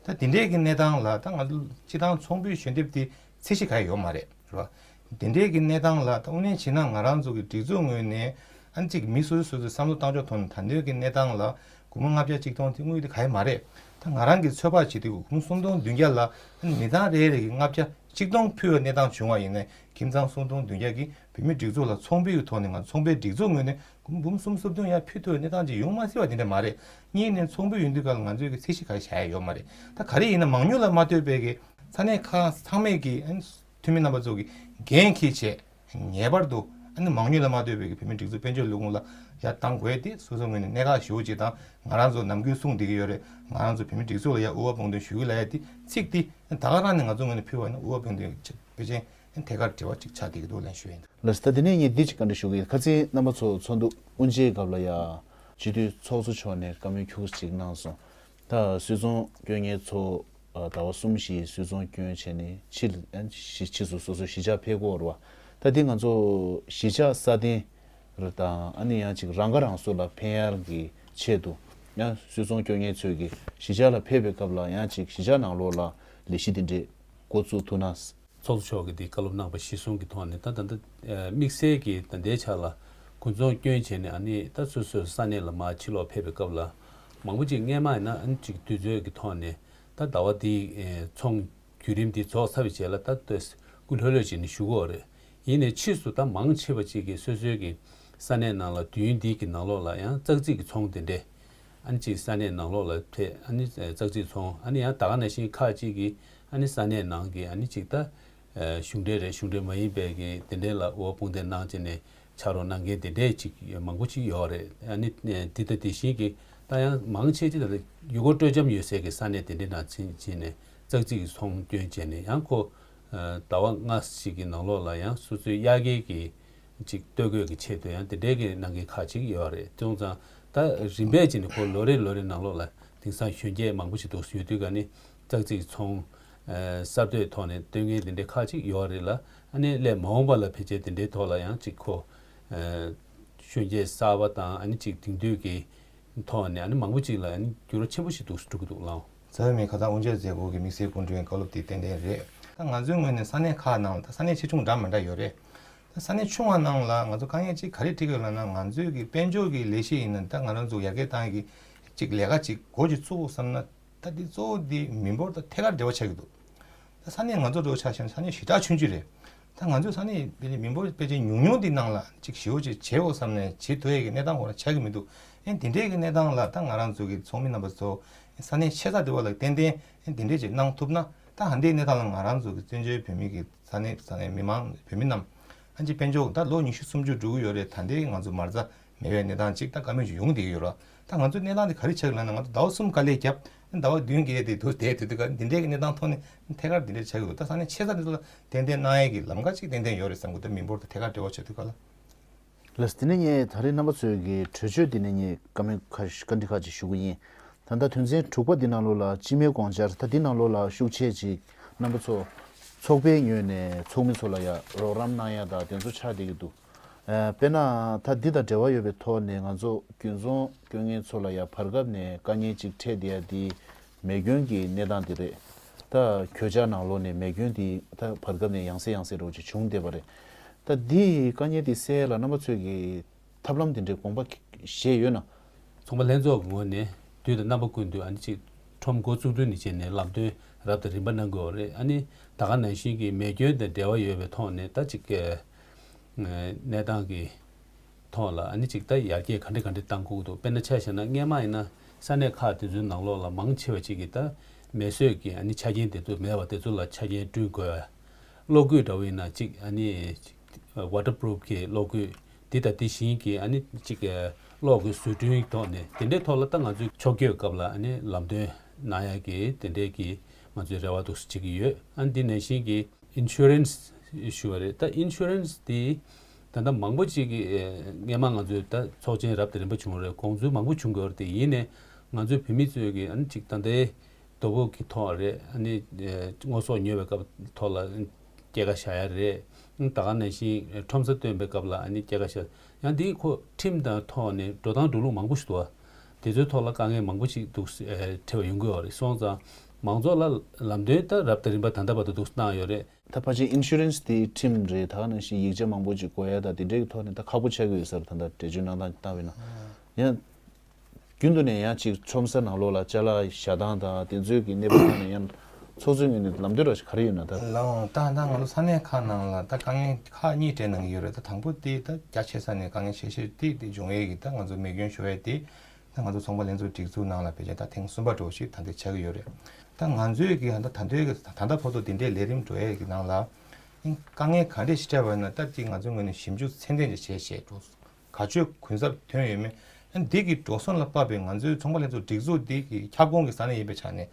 ད་འདི་འདྲས་ཀྱི་གནས་སྟངས་ལ་ད་ང་ཚོ་སྤྱི་བཏང་ཚོང་དཔོན་ཞལ་འདེབས་དེ་ཚད་གཞི་ག་ཡོད་མ་རེད། རེད་བ། འདི་འདྲས་ཀྱི་གནས་སྟངས་ལ་ད་དངོས་གནས་བྱས་ན་ང་རང་ཚོ་གི་སྒྲིག་འཛུགས་ངོས་ནས་ཨ་ནི་གཅིག་མི་སོ་སོ་སོ་སོའི་བསམ་བློ་བཏང་ཕྱོགས་ཐོག་ནས་ད་འདོད་ཀྱི་གནས་སྟངས་ལ་སྒོར་མོ་ལྔ་བརྒྱ་གཅིག་སྟོང་དེ་དངུལ་དེ་ག་ཡོད་མ་རེད། ད་ང་རང་གིས་ཚོད་དཔག་བྱེད་དུས་སྒོར་མོ་སུམ་སྟོང་བདུན་བརྒྱ་ལ་ཨ་ནི་མི་ཚང་རེ་རེ་གིས་ལྔ་བརྒྱ་གཅིག་སྟོང་ཕུལ་བའི་གནས་སྟངས་བྱུང་བ་ཡིན་ན། ཁྱིམ་ཚང་སུམ་སྟོང་བདུན་བརྒྱ་གིས་བོད་མིའི་སྒྲིག་འཛུགས་ལ་ཚོང་དཔོན་གྱི་ཐོག་ནས་ང་ཚོ་ཚོང་པའི་སྒྲིག་འཛུགས་ངོས་ནས་སྒོར་མོ་འབུམ་གསུམ་སུམ་བདུན་ཡར་ཕུལ་ཐུབ་པའི་གནས་སྟངས་ཅིག་ཡོང་མ་སྲིད་པ་དེ་འདྲ་མ་རེད། གཉིས་ནས་ཚོང་དཔོན་ཡིན་དུས་སྒང་ལ་ང་ཚོས་ཀྱི་ཚད་གཞི་ག་རེ་བཞག་ཡ་ཡོད་མ་རེད། ད་ག་རེ་ཡིན་ན་མང་ཉུང་ལ་མ་ལྟོས་པའི་གི་ས་གནས་ཁག་ཚང་མས་ཀྱི་ཨ་ནི་འཐུས་མི་རྣམ་པ་ཚོ་གི་འགན་འཁྱེར་བྱས་ངེས་པར་དུ་ཨ་ནི་མང་ཉུང་ལ་མ་ལྟོས་པའི་གི་བོད་མིའི་སྒྲིག་འཛུགས་དཔལ་འབྱོར་ལས་ཁུངས་ལ་ཡར་བཏང་དགོས་ཏེ། སོ་སོ་ངོས་ནས་གནད་འགག་ཞེ་པོ་ཅིག་དང་། ང་རང་ཚོ་ནམ་རྒྱུན་གསུངས་བསྡད་ཀྱི་ཡོད་རེད། ང་རང་ཚོ་བོད་མིའི་སྒྲིག་འཛུགས་ལ་ཡར་དབུ་བ་དཔང་འདོན་ཞུ་གི་ལབ་ཡ་དེ་ཚིག་དེ་ད་ག་རང་ནས་ང་ཚོ་ངོས་ནས་ཕུལ་བ་ཡིན་ན་དབུ་བ་དཔང་འདོན་ཕལ་ཆེར་ཐད་ཀར་འབྲེལ་བ་ཅིག་ཆགས་བསྡད་ཀྱི་འདུག་ལབ་ཞུ་ཡ་ཡིན། ལགས་སོ། ད་དེ་ནས་ངས་འདི་ཅིག་བཀའ་འདྲི་ཞུ་གི་ཡིན། ཁ་སང་རྣམ་པ་ཚོ་ཚོགས་འདུ་དབུ་འབྱེད་སྐབས་ལ་ཡ་སྤྱི་འཐུས་ཚོགས་གཙོ་མཆོག་ནས་བཀའ་མོལ་ཁྱུག་ཙམ་ཅིག་གནང་སོང་། ད་སུད་ཚོང་སྐྱོན་མཁན་ཚོ་ཟླ་བ་གསུམ་བཞི་སུད་ཚོང་སྐྱོན་བྱས་ནས་ཕྱིར་ཕྱིས་སུ་སོ་སོ་གཞིས་ཆགས་ཕེབས་དགོས་རེད་བ། ད་འདི་ང་ཚོ་གཞིས་ཆགས་སྲ་བརྟན་རེད་དང་། ཨ་ནི་ཡང་ཅིག་རང་ཁ་རང་གསོ་ལ་ཕན་ཡར་གྱི་ཆེད་དུ་ཡང་སུད་ཚོང་སྐྱོན་མཁན་ཚོས་ཀྱི་གཞིས་ཆགས་ལ་ཕེབས་པའི་སྐབས་ལ་ཡང་ཅིག་གཞིས་ཆགས་ནང་ལོགས་ལ་ལས་གཞི་འདི་འདྲས་འགོ་བཙུགས་ཐུབ་ན། ཚོགས་གཙོ་མཆོག་གིས་འདི་བཀའ་སློབ་གནང་པ་གཞིར་བཟུང་གི་ཐོག་ནས། ད་ད་ལྟ་དམིགས་བསལ་གྱི་ད་ལྟའི་ཆ་ལ་དགུན་ཚོང་སྐྱོན་བྱས་ནས་ཨ་ནི་ད་སོ་སོའི་ས་གནས་ལ་མར་ཕྱིར་ལོག་ཕེབས་པའི་སྐབས་ལ་མང་པོ་ཅིག་སྔས་མ་ཡིན་ན་ཨ་ནི་ཅིག་དུས་ཚོད་ཀྱི་ཐོག་ནས་ད་ཟླ་བ་འདིའི་ཚོང་བརྒྱུད་རིམ་འདི་རྫོགས་ཚར་བའི་རྗེས་ལ་ད་ལྟ་སྐུ་ལྷོད་ལྷོད་བྱས་ནས་བཞུགས་ཀྱི་ཡོད་རེད། ཡིན་ནའི་ཕྱིས་སུ་ད་མང་ཆེ་བ་ཅིག་གིས་སོ་སོའི་གི་ས་གནས་ནང་ལ་དུས་ཡུན་འདི་གི་ནང་ལོགས་ལ་ཡང་ཙག་ཙིག་གི་ཚོང་དེ་འདྲས་ཨ་ནི་ཅིག་ས་གནས་ནང་ལོགས་ལ་ཕེབས། ཨ་ནི་ཙག་ཙིག་ཚོང་། ཨ་ནི་ཡང་ད་ག་ནང་བཞིན་ཁག་ཅིག་གིས་ཨ་ནི་ས་གནས་ནང་གི་ཨ་ནི་ཅིག་ད་གཞུང་འབྲེལ་རེད། གཞུང་འབྲེལ་མ་ཡིན་པའི་གི་དེ་འདྲས་ལ་འོ་དཔུང་སྡེ་གནང་བྱས་ནས་ཕྱག་རོགས་གནང་མཁན་དེ་འདྲས་ཅིག་མང་པོ་ཅིག་ཡོད་རེད། ཨ་ནི་དེ་དང་དེ་བཞིན་གྱི་ད་ཡང་མང་ཆེ་ཅིག་ད་ཡུལ་སྐོར་སྤྲོ་འཆམ་ཡོད་སའི་གི་ས་གནས་དེ་འདྲས་ནང་ཕྱིན་ཕྱིན་ནས་ཙག་ཙིག་གི་ཚོང་སྐྱོན་བྱས་ནས་ཡང་ཁོ་ཟླ་བ་ལྔ་ཞིག་གི་ནང་ལོགས་ལ་ཡང་སོ་སོའི་དབྱར་ཁའི་གི་ཅིག་སྟོད་གོས་ཀྱི་ཆེད་དུ་ཡང་དེ་འདྲའི་གི་གནང་མཁན་ཁག་ཅིག་ཡོད་རེད། དེ་ཡོང་ཙང་ད་རིམ་པས་ཅིག་ནས་ཁོ་ལོ་རེ་ལོ་རེ་ནང་ལོགས་ལ་དེང་སང་གཞོན་སྐྱེས་མང་པོ་ཞིག་འདུག་ཡོད་དུས་ག་ནི་ཙག་ཙིག་ཚོང་གསར་གཏོད་ཐོག་ནས་སྟོན་མཁན་དེ་འདྲའི་ཁག་ཅིག་ཡོད་རེད་ལ། ཨ་ནི་སླད་མ་འོངས་པ་ལ་ཕལ་ཆེར་དེ་འདྲའི་ཐོག་ལ་ཡང་ཅིག་ཁོ་གཞོན་སྐྱེས་གསར་པ་དང་ཨ་ནི་ཅིག་དེང་དུས་ཀྱི་ཐོག་ནས་ཨ་ནི་མང་པོ་ཅིག་ལ་ཨ་ནི་འགྱུར་བ་ཆེན་པོ་ཞིག་འདུག་འགྲོ་གི་འདུག་ལགས། རྩ་བའི་མི་ཁ་སང་དབུ་འབྱེད་མཛད་སྒོ་གི་དམིགས་བསལ་སྐུ་མགྲོན་བཀའ་སློབ་དེ་ཏན་ཏན་རེད། ད་ང་ཚོའི་ངོས་ནས་ས་གནས་ཁག་ནང་ལ་ད་ས་གནས་ཆེ་ཆུང་འདྲ་མི་འདྲ་ཡོད་རེད། ད་ས་གནས་ཆུང་བ་ནང་ལ་ང་ཚོ་དཀའ་ངལ་གཅིག་ག་རེ་འཕྲད་ཀྱི་ཡོད་ལབ་ན། ང་ཚོའི་གི་དཔལ་འབྱོར་གྱི་ལས་གཞི་ཡིན་ན་ད་ང་རང་ཚོ་ཡར་རྒྱས་གཏང་ཡས་ཀྱི་གཅིག་ལས་ཀ་གཅིག་འགོ་གཅིག་བཙུགས་བསམ་ན། ད་འདི་གཙོ་བོ་འདི་མི་འབོར་དང་ཐད་ཀར་འབྲེལ་བ་ཆགས་ཀྱི་འདུག་ད་ས་གནས་ང་ཚོ་འདྲ་བོ་ཆ་བཞག་ན་ས་གནས་ཞེ་དྲག་ཆུང་ཆུང་རེད། ད་ང་ཚོའི་ས་གནས་དེ་མི་འབོར་ཕལ་ཆེར་ཉུང་ཉུང་འདི་ནང་ལ་ཅིག་ཞེ་པོ་ཅིག་བྱེད་དགོས་བསམ་ནས་བྱེད་ཐུབ་ཡས་ཀྱི་གནས་སྟངས་ཁོ་རང་ཆགས་ཀྱི་མི་འདུག་ཨེ་འདི་འདྲའི་གི་གནས་སྟངས་ལ་ད་ང་རང་ཚོ་གི་ཚོགས་མི་རྣམ་པ་ཚོ་ས་གནས་ཆེ་ས་དེ་བ་ལ་ཏན་ཏན་ཨེ་འདི་འདྲས་ཅིག་གནང་ཐུབ་ན། ད་ཧ་འདི་གནས་སྟངས་ལ་ང་རང་ཚོ་གི་བཙན་བྱོལ་བོད་མི་གི་ས་གནས་ས་གནས་མི་མང་བོད་མི་རྣམས་ཨ་ཅིག་དཔལ་འབྱོར་ད་ལོ་ཉི་ཤུ་སུམ་ཅུ་འགྲོ་གི་ཡོད་རེད། ད་འདི་ང་ཚོ་མ་རྩ་མེད་པའི་གནས་སྟངས་ཅིག་ད་བཀའ་མོལ་ཅིག་ཡོང་བསྡད་ཀྱི་ཡོད་རེད། ད་ང་ཚོའི་གནས་སྟངས་དེ་ག་རེ་ཆགས་ཀྱི་ལབ་ན། ང་ཚོ་ཟླ་བ་གསུམ་དཀའ་ལས་བརྒྱབ། ཟླ་བ་བདུན་བརྒྱད་དེ་དུ་བསྡད་དུས་དུས་ག་འདི་འདྲའི་གི་གནས་སྟངས་ཐོག་ནས་ཐད་ཀར་འདི་འདྲ་ཆགས་ཀྱི་འདུག་ད་ས་གནས་ཆེ་ས་དེ་ཚོ་ལ་ཏན་ཏན་གནང་ཡས་ཀྱི་ལམ་ཁ་ཅིག་ཏན་ཏན་ཡོད་རེད་བསམ་གི་འདུག་མི་འབོར་དང་ཐད་ཀར་འབྲེལ་བ་བྱེད་དུས་ག་ལ། ལགས་སོ། དེ་ནས་ངས་ད་རེས་རྣམ་པ་ཚོའི་གི་གྲོས་ཆོད་འདི་ནས་ངས་བཀའ་མོལ་ཁ་བཀའ་འདྲི་ཁག་ཅིག་ཞུ་གི་ཡིན། ད་ལྟ་དོན་ཚན་དྲུག་པ་འདི་ནང་ལོགས་ལ་སྤྱི་མོས་དགོངས་འཆར་ད་འདི་ནང་ལོགས་ལ་ཤུགས་ཆེ་ཅིག་རྣམ་པ་ཚོ་ཚོགས་པའི་ངོས་ནས་ཚོགས་མི་ཚོ་ལ་ཡ་རོགས་རམ་གནང་ཡ་ད་དེ་ཚོ་ཆགས་བསྡད་ཀྱི་འདུག་ཨ་དཔེར་ན་ད་འདི་དང་འབྲེལ་བ་ཡོད་པའི་ཐོག་ནས་ང་ཚོ་རྒྱུན་ཚོང་སྐྱོན་མཁན་ཚོ་ལ་ཡ་བར་སྐབས་ནས་དཀའ་ངལ་ཅིག་འཕྲད་བསྡད་ཡ་འདི་མེ་སྐྱོན་གྱི་གནས་སྟངས་འདི་རེད། ད་གྱོད་ཆག་ནང་ལོགས་ནས་མེ་སྐྱོན་འདི་ད་བར་སྐབས་ནས་ཡང་སེ་ཡང་སེ་འདྲ་བོ་ཅིག་བྱུང་བསྡད་པ་རེད། ད་འདི་དཀའ་ངལ་འདི་སེལ་ཡ་ལ་རྣམ་པ་ཚོས་ཀྱི་ཐབས་ལམ་འདི་འདྲའི་དགོངས་པ་བཞེས་ཡོད་ན། ཚོང་པ་ལྷན་ཚོགས་ཀྱི་ངོས་ནས་དུས་དང་རྣམ་པ་ཀུན་ཏུ་ཨ་ནི་ཅིག་ཁྲོམ་འགོ་བཙུགས་དུས་ནས་བྱས་ནས་ལམ་སྟོན་རབ་དང་རིམ་པ་གནང་དགོས་པ་རེད། ཨ་ནི་ད་ག་ནང་བཞིན་གྱི་མེ་སྐྱོན་དང་འབྲེལ་བ་ཡོད་པའི་ཐོག་ནས་ད་ཅིག་གི་གནས་སྟངས་ཀྱི་ཐོག་ལ་ཨ་ནི་ཅིག་ད་ཡར་རྒྱས་ག་འདྲ་ག་འདྲ་བཏང་དགོས་ཀྱི་འདུག་དཔེར་ན་ཆ་བཞག་ན་སྔས་མ་ཡིན་ན་ས་གནས་ཁག་དེ་ཚོའི་ནང་ལོགས་ལ་མང་ཆེ་བ་ཅིག་གིས་ད་མེ་གསོད་ཀྱི་ཨ་ནི་ཆ་རྐྱེན་དེ་ཚོ་མེད་པ་དེ་ཚོ་ལ་ཆ་རྐྱེན་བསྐྲུན་དགོས། གློག་སྐུད་འདྲ་བོ་ཡིན་ན་ཅིག་ཨ་ནི་ཝ་ཊར་པུ་རུབ་ཀྱི་གློག་སྐུད་འདི་དང་འདི་བཞིན་གྱི་ཨ་ནི་ཅིག་གློག་གི་བཟོ་སྐྲུན་ཐོག་ནས་དེ་འདྲའི་ཐོག་ལ་ད་ང་ཚོས་ཕྱོགས་བསྐྱོད་སྐབས་ལ་ཨ་ནི་ལམ་སྟོན་གནང་ཡག་གི་དེ་འདྲའི་གི་ང་ཚོས་རེ་བ་འདུག་སེ་བྱེད་ཀྱི་ཡོད། ཨ་ནི་འདི་ནང་བཞིན་གྱི་ཨིན་ཤུ་རན་སི་ཞུ་བ་རེད། ད་ཨིན་ཤུ་རན་སི་དེ་ད་ལྟ་མང་པོ་ཅིག་གིས་ཨེ་སྔས་མ་ང་ཚོས་ད་ཚོགས་ཆེན་རབ་དང་རིམ་པ་བྱུང་བ་རེད། དགོངས་ཚུལ་མང་པོ་བྱུང་དགོས་རེད། དེ་ཡིན་ནའི་ང་ཚོའི་བོད་མི་ཚོས་ཀྱིས་ཨ་ནི་ཅིག་ད་ལྟའི་དོ་ཕོག་གི་ཐོག་རེད། ཨ་ནི་ཨེ་དངོས་ཟོག་ཉོ་བའི་སྐབས་ཐོག་ལ་སྐྱེད་ཀ་བཞག་ཡ་རེད། ད་ག་ནང་བཞིན་ཁྲོམ་ས་བཏོན་པའི་སྐབས་ལ་ཨ་ནི་སྐྱེད་ཀ་བཞག་ཡང་འདིའི་ཁོ་ཁྲིམས་དང་ཐོག་ནས་འགྲོ་སྟངས་འགྲོ་ལུགས་མང་པོ་ཞིག་འདུག་བ། དེ་ཚོའི་ཐོག་ལ་དཀའ་ངལ་མང་པོ་ཞིག་འདུག་ཨེ་འཕྲད་པ་ཡོང་གི་ཡོད་རེད། སོང་ཙང་མང་ཚོགས་ལ་ལམ་སྟོན་ད་རབ་དང་རིམ་པ་ད་ལྟ་བར་དུ་འདུག་གནང་ཡོད་རེད། ད་ཕལ་ཆེར་ཨིན་ཤུ་རན་སི་དེ་ཁྲིམས་རེད། ད་ག་ནང་བཞིན་ཡིག་ཆ་མང་པོ་ཅིག་དགོས་ཡ་ད་དེ་འདྲའི་ཐོག་ནས་ད་ཁག་པོ་ཆགས་ཀྱི་ཡོད་ས་རེད། ད་ལྟ་འགྲེལ་བརྗོད་གནང་སྟངས་བལྟས་པ་ཡིན་ན། ཡང་རྒྱུན་དུ་ནས་ཡང་ཅིག་ཁྲོམ་ས་ནང་ལོགས་ལ་ཅ་ལག་བཞག་སྟངས་དང་དེ་ཚོའི་གི་གནས་བབ་ཐོག་ནས་ཡང་ཚོགས་གཙོའི་ངོས་ནས་ལམ་སྟོན་ར་ཞིག་ག་རེ་ཡོད་ན་ད། ལགས་འོང་། ད་ད་ང་ཚོ་ས་གནས་ཁག་ནང་ལ་ད་དཀའ་ངལ་ཁག་གཉིས་འཕྲད་གནང་གི་ཡོད་རེད། ད་དང་པོ་དེ་ད་རྒྱ་ཆེ་ས་ནས་དཀའ་ངལ་ཆེ་ཤོས་དེ་དེ་འབྱུང་ཡས་ཀྱི་ད་ང་ཚོ་མེ་སྐྱོན་ཤོར་ཡས་དེ། ད་ང་ཚོ་ཚོང་པ་ལྷན་ཚོགས་སྒྲིག་འཛུགས་ནང་ལ་ཕལ་ཆེར་ད་ཐེངས་གསུམ་པ་འགྲོ་ཞིག་ད་ལྟ་ཆགས་ཀྱི་ཡོད་རེད། ད་ང་ཚོའི་གི་ད་ད་ལྟ་བར་དུ་དེ་འདྲའི་ལས་རིམ་འགྲོ་ཡས་ཀྱི་ནང་ལ་དཀའ་ངལ་ག་འདྲས་ཤིག་འཕྲད་པ་ཡིན་ན་ད་ཅིག་ང་ཚོའི་ངོས་ནས་ཞིབ་འཇུག་ཚད་ལྡན་ཅིག་བྱས་བྱས་འགྲོ་ག་ཚོད་གུན་གསབ་ཐོན་ཡོད་མེད། འདི་གི་འགྲོ་སོང་ལ་དཔག་པའི་ང་ཚོའི་ཚོང་པ་ལྷན་ཚོགས་སྒྲིག་འཛུགས་འདི་གི་ཁྱབ་ཁོངས་ཀྱི་ས་གནས་ཡིན་པའི་ཆ་ནས་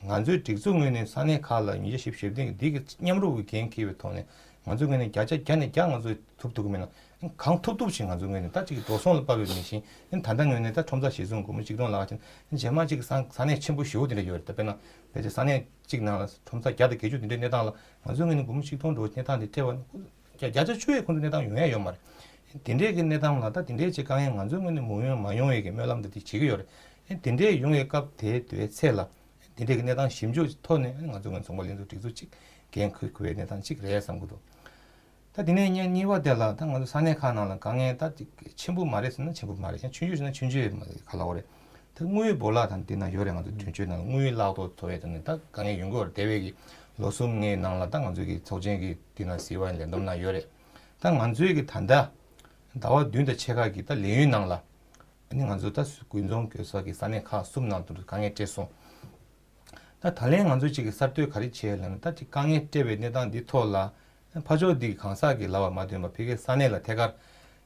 ང་ཚོའི་སྒྲིག་འཛུགས་ངོས་ནས་ས་གནས་ཁག་ལ་ཉིས་བརྒྱ་བཞི་བཅུ་ཞེ་བདུན་གྱི་འདི་གི་མཉམ་རུབ་ཀྱི་འགན་འཁྱེར་བའི་ཐོག་ནས་ང་ཚོའི་ངོས་ནས་བརྒྱ་ཆ་བརྒྱ་ནས་བརྒྱ་ང་ཚོས་ཐུབ་ཐུབ་ཀྱི་མེད་ན། གང་ཐུབ་ཐུབ་ཞིག་ང་ཚོའི་ངོས་ནས་ད་ཅིག་འགྲོ་སོང་ལ་དཔག་པའི་མི་ཤིང་ད་ལྟ་ངོས་ནས་ད་ཁྲོམ་ས་གཞི་བཟུང་སྒོར་མོ་ཆིག་སྟོང་ལག་ཆེན་རྗེས་མ་ཅིག་ས་ས་གནས་ཆེན་པོ་ཞེ་པོ་དེ་འདྲ་ཡོད་རེད། ད་དཔེར་ན་ཕལ་ཆེར་ས་གནས་གཅིག་ནང་ལ་ཁྲོམ་ས་བརྒྱ་དང་བརྒྱད་ཅུ་དེ་འདྲའི་གནས་སྟངས་ལ་ང་ཚོའི་ངོས་ནས་སྒོར་མོ་ཆིག་སྟོང་འགྲོ་གནས་སྟངས་དེ་སྤྲད་པ་ན་བརྒྱ་བརྒྱ་ཆ་བཅུ་ཡས་ཁོང་ཚོ་གནས་སྟངས་ཡོང་ཡ་ཡོད་མ་རེད། དེ་འདྲའི་གི་གནས་སྟངས་ལ་ད་དེ་འདྲའི་ཅིག་དཀའ་ངལ་ང་ཚོའི་ངོས་ནས་མི་ཡོང་མ་ཡོང་ཡས་ཀྱི་སྨོན་ལམ་དེ་དེ་བྱེད་ཀྱི་ཡོད་རེད། དེ་འདྲའི་ཡོང་བའི་སྐབས་དེ་དུས་ཚེ་ལ། དེ་འདྲའི་གི་གནས་སྟངས་ཞིབ་འཇུག་ཐོག་ནས་ང་ཚོ་ངོས་ཚོང་པ་ལྷན་ཚོགས་སྒྲིག་འཛུགས་གཅིག་འགན་འཁུར་དགོས་པའི་གནས་སྟངས་གཅིག་རེད་བསམ་གྱི་འདུག་ད་དེ་ནས་ཉེ་གཉིས་པ་དེ་ལ་ད་ང་ཚོ་ས་གནས་ཁག་ནང་ལ་དཀའ་ངལ་ད་ཆེན་པོ་མ་རེད་ཟེར་ན་ཆེན་པོ་མ་རེད། ཡང་ཆུང་ཆུང་ཟེར་ན་ཆུང་ཆུང་ཡོད་མ་རེད། ག་ལ་འོ་རེད། ད་དངུལ་བོར་བརླག་དང་དེ་ན་ཡོད་རེད། ང་ཚོ་དོན་གཅོད་ནང་ལ་དངུལ་བརླག་ཐོག་ཐོག་ཡས་དང་ནི་ད་དཀའ་ངལ་ཡོང་གི་ཡོད་རེད། དེ་བས་ཀྱི་ལོ་གསུམ་ལྔའི་ནང་ལ་ད་ང་ཚོ་གི་ཚོགས་ཆེན་གྱི་དེ་ན་སྲིད་བ་ལས་བསྡོམས་ན་ཡོད་རེད། ད་ང་ཚོའི་གི་ད་ལྟ་ཟླ་བ་བདུན་དང་ཕྱེད་ཀ་གི་ད་ལས་ཡུན་ནང་ལ། ཨ་ནི་ང་ཚོ་ད་དགུན་ཚོང་དགོས་ས་གི་ས་གནས་ཁག་གསུམ་ནང་དུ་དཀའ་ངལ་འཕྲད་སོང་། ད་ད་ལན་ང་ཚོ་གཅིག་གི་གསར་གཏོད་ག་རེ་བྱས་ལབ་ན་ད་ཅིག་དཀའ་ངལ་འཕྲད་པའི་གནས་སྟངས་འདི་ཐོག་ལ་ཕར་ཕྱོགས་འདི་གི་གང་ཟག་གི་ལབ་པ་མ་ཐོན་པ་ཕ་གིའི་ས་གནས་ལ་ཐད་ཀར་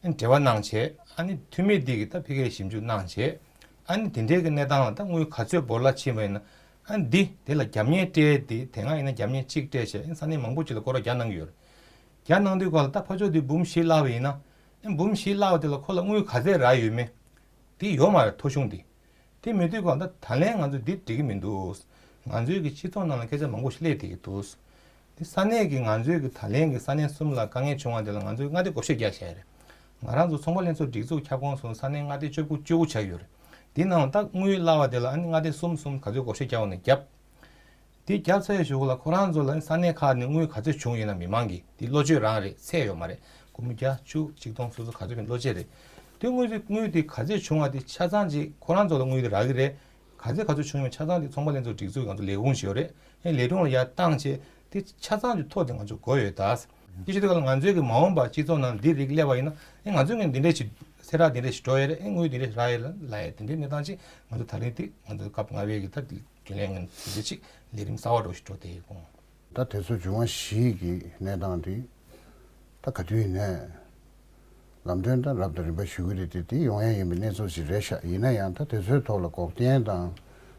འབྲེལ་བ་གནང་བྱས། ཨ་ནི་འཐུས་མི་འདི་གི་ད་ཕ་གིའི་ཞིབ་འཇུག་གནང་བྱས། ཨ་ནི་དེ་འདྲའི་གི་གནས་སྟངས་ལ་ད་དངུལ་ག་ཚོད་བོར་བརླག་ཕྱིན་པ་ཡིན་ན་ཨ་ནི་འདི་དེ་ལ་རྒྱབ་གཉེར་སྤྲད་དེ་དེ་སྔ་ཡིན་ན་རྒྱབ་གཉེར་གཅིག་སྤྲད་བྱས་ཨ་ནི་ས་གནས་མང་པོ་ཅིག་ལ་སྐོར་ར་རྒྱག་གནང་གི་ཡོད་རེད། རྒྱག་གནང་དུས་སྐབས་ལ་ད་ཕར་ཕྱོགས་འདི་འབུམ་བཞི་བརླག་པ་ཡིན་ན་ཨ་ནི་འབུམ་བཞི་བརླག་པ་དེ་ལ་ཁོ་ལ་དངུལ་ག་ཚད་རག་ཡོད་མེད། དེ་ཡོད་མ་རེད། ཐོ་གཞུང་དེ། དེ་མེད་དུས་གང་ལྟར་ད་ལན་ང་ཚོ་འདི་འགྲིག་གི་མི་འདུག་ང་ཚོའི་གི་སྤྱི་ཚོགས་ནང་ལ་སྐད་ཆ་མང་པོ་ཞིག་སླེབས་བསྡད་ཀྱི་འདུག་དེ་ས་གནས་ཀྱི་ང་ཚོའི་གི་ད་ལན་གྱི་ས་གནས་གསུམ་ལ་དཀའ་ངལ་བྱུང་བ་དེ་ལ་ང་ཚོས་མངའ་སྡེ་བགོ་བཤའ་རྒྱག་བཞག་རེད། ང་རང་ཚོ་ཚོང་པ་ལྷན་ཚོགས་སྒྲིག་འཛུགས་ཁྱབ་ཁོངས་སུ་ས་གནས་མངའ་སྡེ་བཅུ་དགུ་བཅུ་དགུ་ཆགས་ཡོད་རེད། དེ་ནང་ད་དངུལ་བརླག་པ་དེ་ལ་ཨ་ནི་མངའ་སྡེ་གསུམ་གསུམ་ག་ཚོད་བགོ་བཤའ་རྒྱག་པ་ནས་བརྒྱབ། དེ་རྒྱབ་ཚར་ཡོད་ཞུ་གོ་ལ་ཁོ་རང་ཚོ་ལ་ས་གནས་ཁག་ནས་དངུལ་ག་ཚོད་བྱུང་ཡོད་ན་མི་མང་གི་དེ་བློ་བཅོས་རང་རེད། ཚད་ཡོད་མ་རེད། སྒོར་མོ་བརྒྱ་བཅུ་ཆིག་སྟོང་སོ་སོ་ག་ཚོད་ཡིན་བློ་བཅོས་རེད། དེ་དངུལ་དེ་དངུལ་དེ་ག་ཚོད་བྱུང་བ་དེ་ཆ་ཚང་ཅིག་ཁོ་རང་ཚོ་ལ་དངུལ་དེ་རག་གི་རེད། ག་ཚོད་ག་ཚོད་བྱུང་ཡོད་ཆ་ཚང་དེ་ཚོང་པ་ལྷན་ཚོགས་སྒྲིག་འཛུགས་ང་ཚོ་ལས་ཁུངས་ཞིག་ཡོད་རེད། ཨེ་ལས་དྲུང་ལ་ཡར་བཏང་བྱས་དེ་ཆ་ཚང་གི་ཐོ་དེ་ང་ཚོ་དགོས་ཡོད་ད། དེ་བྱེད་དུས་ག་ལ་ང་ཚོའི་གི་མ་འོངས་པ་སྤྱི་ཚོགས་ནང་འདི་རིགས་སླེབས་པ་ཡིན་ན་ཨེ་ང་ཚོའི་ངོས་འདི་འདྲས་ཞིག་སེ་ར་འདི་འདྲས་ཞིག་འགྲོ་ཡོད་རེད། ཨེ་དངུལ་འདི་འདྲས་ཞིག་རག་ཡོད་རེད་ལབ་ཡ་དེ་འདྲའི་གནས་སྟངས་ཅིག་ང་ཚོ་ད་རིང་དེ་ང་ཚོ་སྐབས་ལྔ་པའི་གི་ད་རྒྱུན་ལས་ངན་དེ་འདྲ་ཅིག་ལས་རིམ་གསར་པ་འགྲོ་ཞིག་འགྲོ་བསྡད་ཡོད་དགོངས། ད་དེ་ཚོ་འབྱུང་བ་བཞི་གི་གནས་སྟངས་དེ་ད་ག་དུས་ཡིན་ནའི་ལམ་སྟོན་ད་རབ་དང་རིམ་པ་ཞུ་གི་རེད་དེ་དེ་ཡོང་ཡ་ཡིན་པའི་གནས་ཚུལ་ཞིག་རེད་ཤག་ཡིན་ན་ཡང་ད་དེ་ཚོའི་ཐོག་ལ་འགོག་རྐྱེན་དང་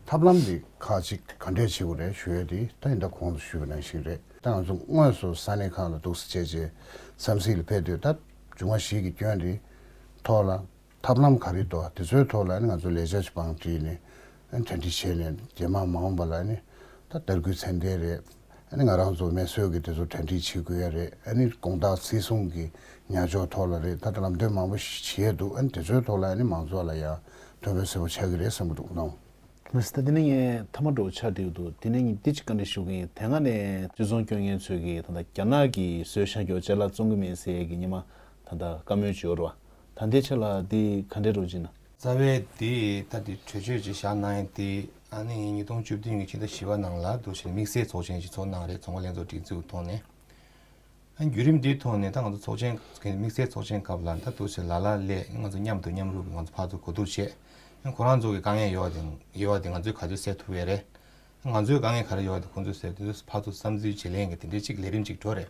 ཐབས་ལམ་འདི་ཁག་ཅིག་ག་འདྲས་བྱེད་དགོས་རེད་ཞུ་ཡས་དེ་ད་ཡིན་ད་གོང་དུ་ཞུས་པ་ནང་བཞིན་རེད། ད་ང་ཚོ་དངོས་སུ་ས་གནས་ཁག་ལ་འདུག་སེ་བྱས་རྗེས་འཚམས་གཟིགས་ལ་ཕེབས་དུས་ད་བྱུང་བ་ཞིག་གི་སྐྱོན་དེ་ཐོག་ལ་ཐབས་ལམ་ག་རེ་འདུག་དེ་ཚོའི་ཐོག་ལ་ནི་ང་ཚོ་ལས་བྱ་ཞིག་བང་བསྒྲིགས་ནས་གྲ་སྒྲིག་བྱས་ནས་རྗེས་མ་མ་འོངས་པ་ལ་ནི་ད་དར་རྒུད་ཚད་ལྡན་རེད། ཨ་ནི་ང་རང་ཚོ་མེ་གསོད་ཀྱི་དེ་ཚོ་གྲ་སྒྲིག་བྱེད་དགོས་ཡ་རེད། ཨ་ནི་དགོང་དག་བརྩི་སྲུང་གི་ཉར་ཕྱོགས་ཐོག་ལ་རེད། ད་ལྟ་ལམ་སྟོན་མང་པོ་ཞིག་བྱེད་ཡས་འདུག་ཨ་ནི་དེ་ཚོའི་ཐོག་ལ་ཨ་ནི་མང་ཚོགས་ལ་ཡང་ཐོན་འབབ་གསལ་པོ་ཆགས་ཀྱི་རེད་བསམ་གྱི་འདུག་ནོ། ལགས་སོ། ད་དེ་ནས་ངས་མཐའ་མ་འདྲ་བོ་ཆགས་བསྡད་ཡོད་འདུག་དེ་ནས་ངས་འདི་ཅིག་བཀའ་འདྲི་ཞུ་གི་ཡིན། དེ་སྔ་ནས་སྤྱི་ཚོགས་སྐྱོན་མཁན་ཚོས་ཀྱིས་ད་ལྟ་རྒྱ་ནག་གིས་བཟོས་བཞག་རྒྱུ་ཅ་ལག་བཙོང་གི་མེད་ཟེར་ཡས་ཀྱི་ཉི་མ་ད་ལྟ་བཀའ་མོལ་ཅིག་ཡོད་རེད་བ། ད་ལྟའི་ཆ་ལ་འདི་ག་འདྲས་འདྲ་བོ་ཅིག་ན། རྩ་བའི་དེ་ད་དེ་གྲོས་ཆོད་ཅིག་བཞག་གནང་ཡས་དེ་ཨ་ནི་ཉིས་སྟོང་བཅུ་བདུན་གྱི་ཕྱི་ཟླ་བཞི་པ་ནང་ལ་འདུག་བྱས་དམིགས་བསལ་ཚོགས་ཆེན་ཞིག་ཚོགས་གནང་རེད། ཚོང་པ་ལྷན་ཚོགས་སྒྲིག་འཛུགས་ཐོག་ནས། ཨ་བརྒྱུད་རིམ་འདིའི་ཐོག་ནས་ད་ང་ཚོ་ཚོགས་ཆེན་དམིགས་བསལ་ཚོགས་ཆེན་སྐབས་ལ་ད་འདུག་བྱས་ལ་ལ་ལས་ང་ཚོ་མཉམ་དུ་མཉམ་རུབ་ང་ཚོ་ཕར་ཚུར་གོ་བསྡུར་བྱས། ཁོ་རང་ཚོ་གི་དཀའ་ངལ་ཡོད་པ་དེ་ཡོད་པ་དེ་ང་ཚོས་ག་ཚོད་སེལ་ཐུབ་ཡས་རེད། ང་ཚོའི་དཀའ་ངལ་ག་རེ་ཡོད་པ་དེ་ཁོང་ཚོས་སེལ་དུས་ཕར་ཚུར་བསམ་ཚུལ་བརྗེ་ལེན་གྱི་དེ་འདྲའི་ཅིག་ལས་རིམ་ཅིག་འགྲོ་རེད།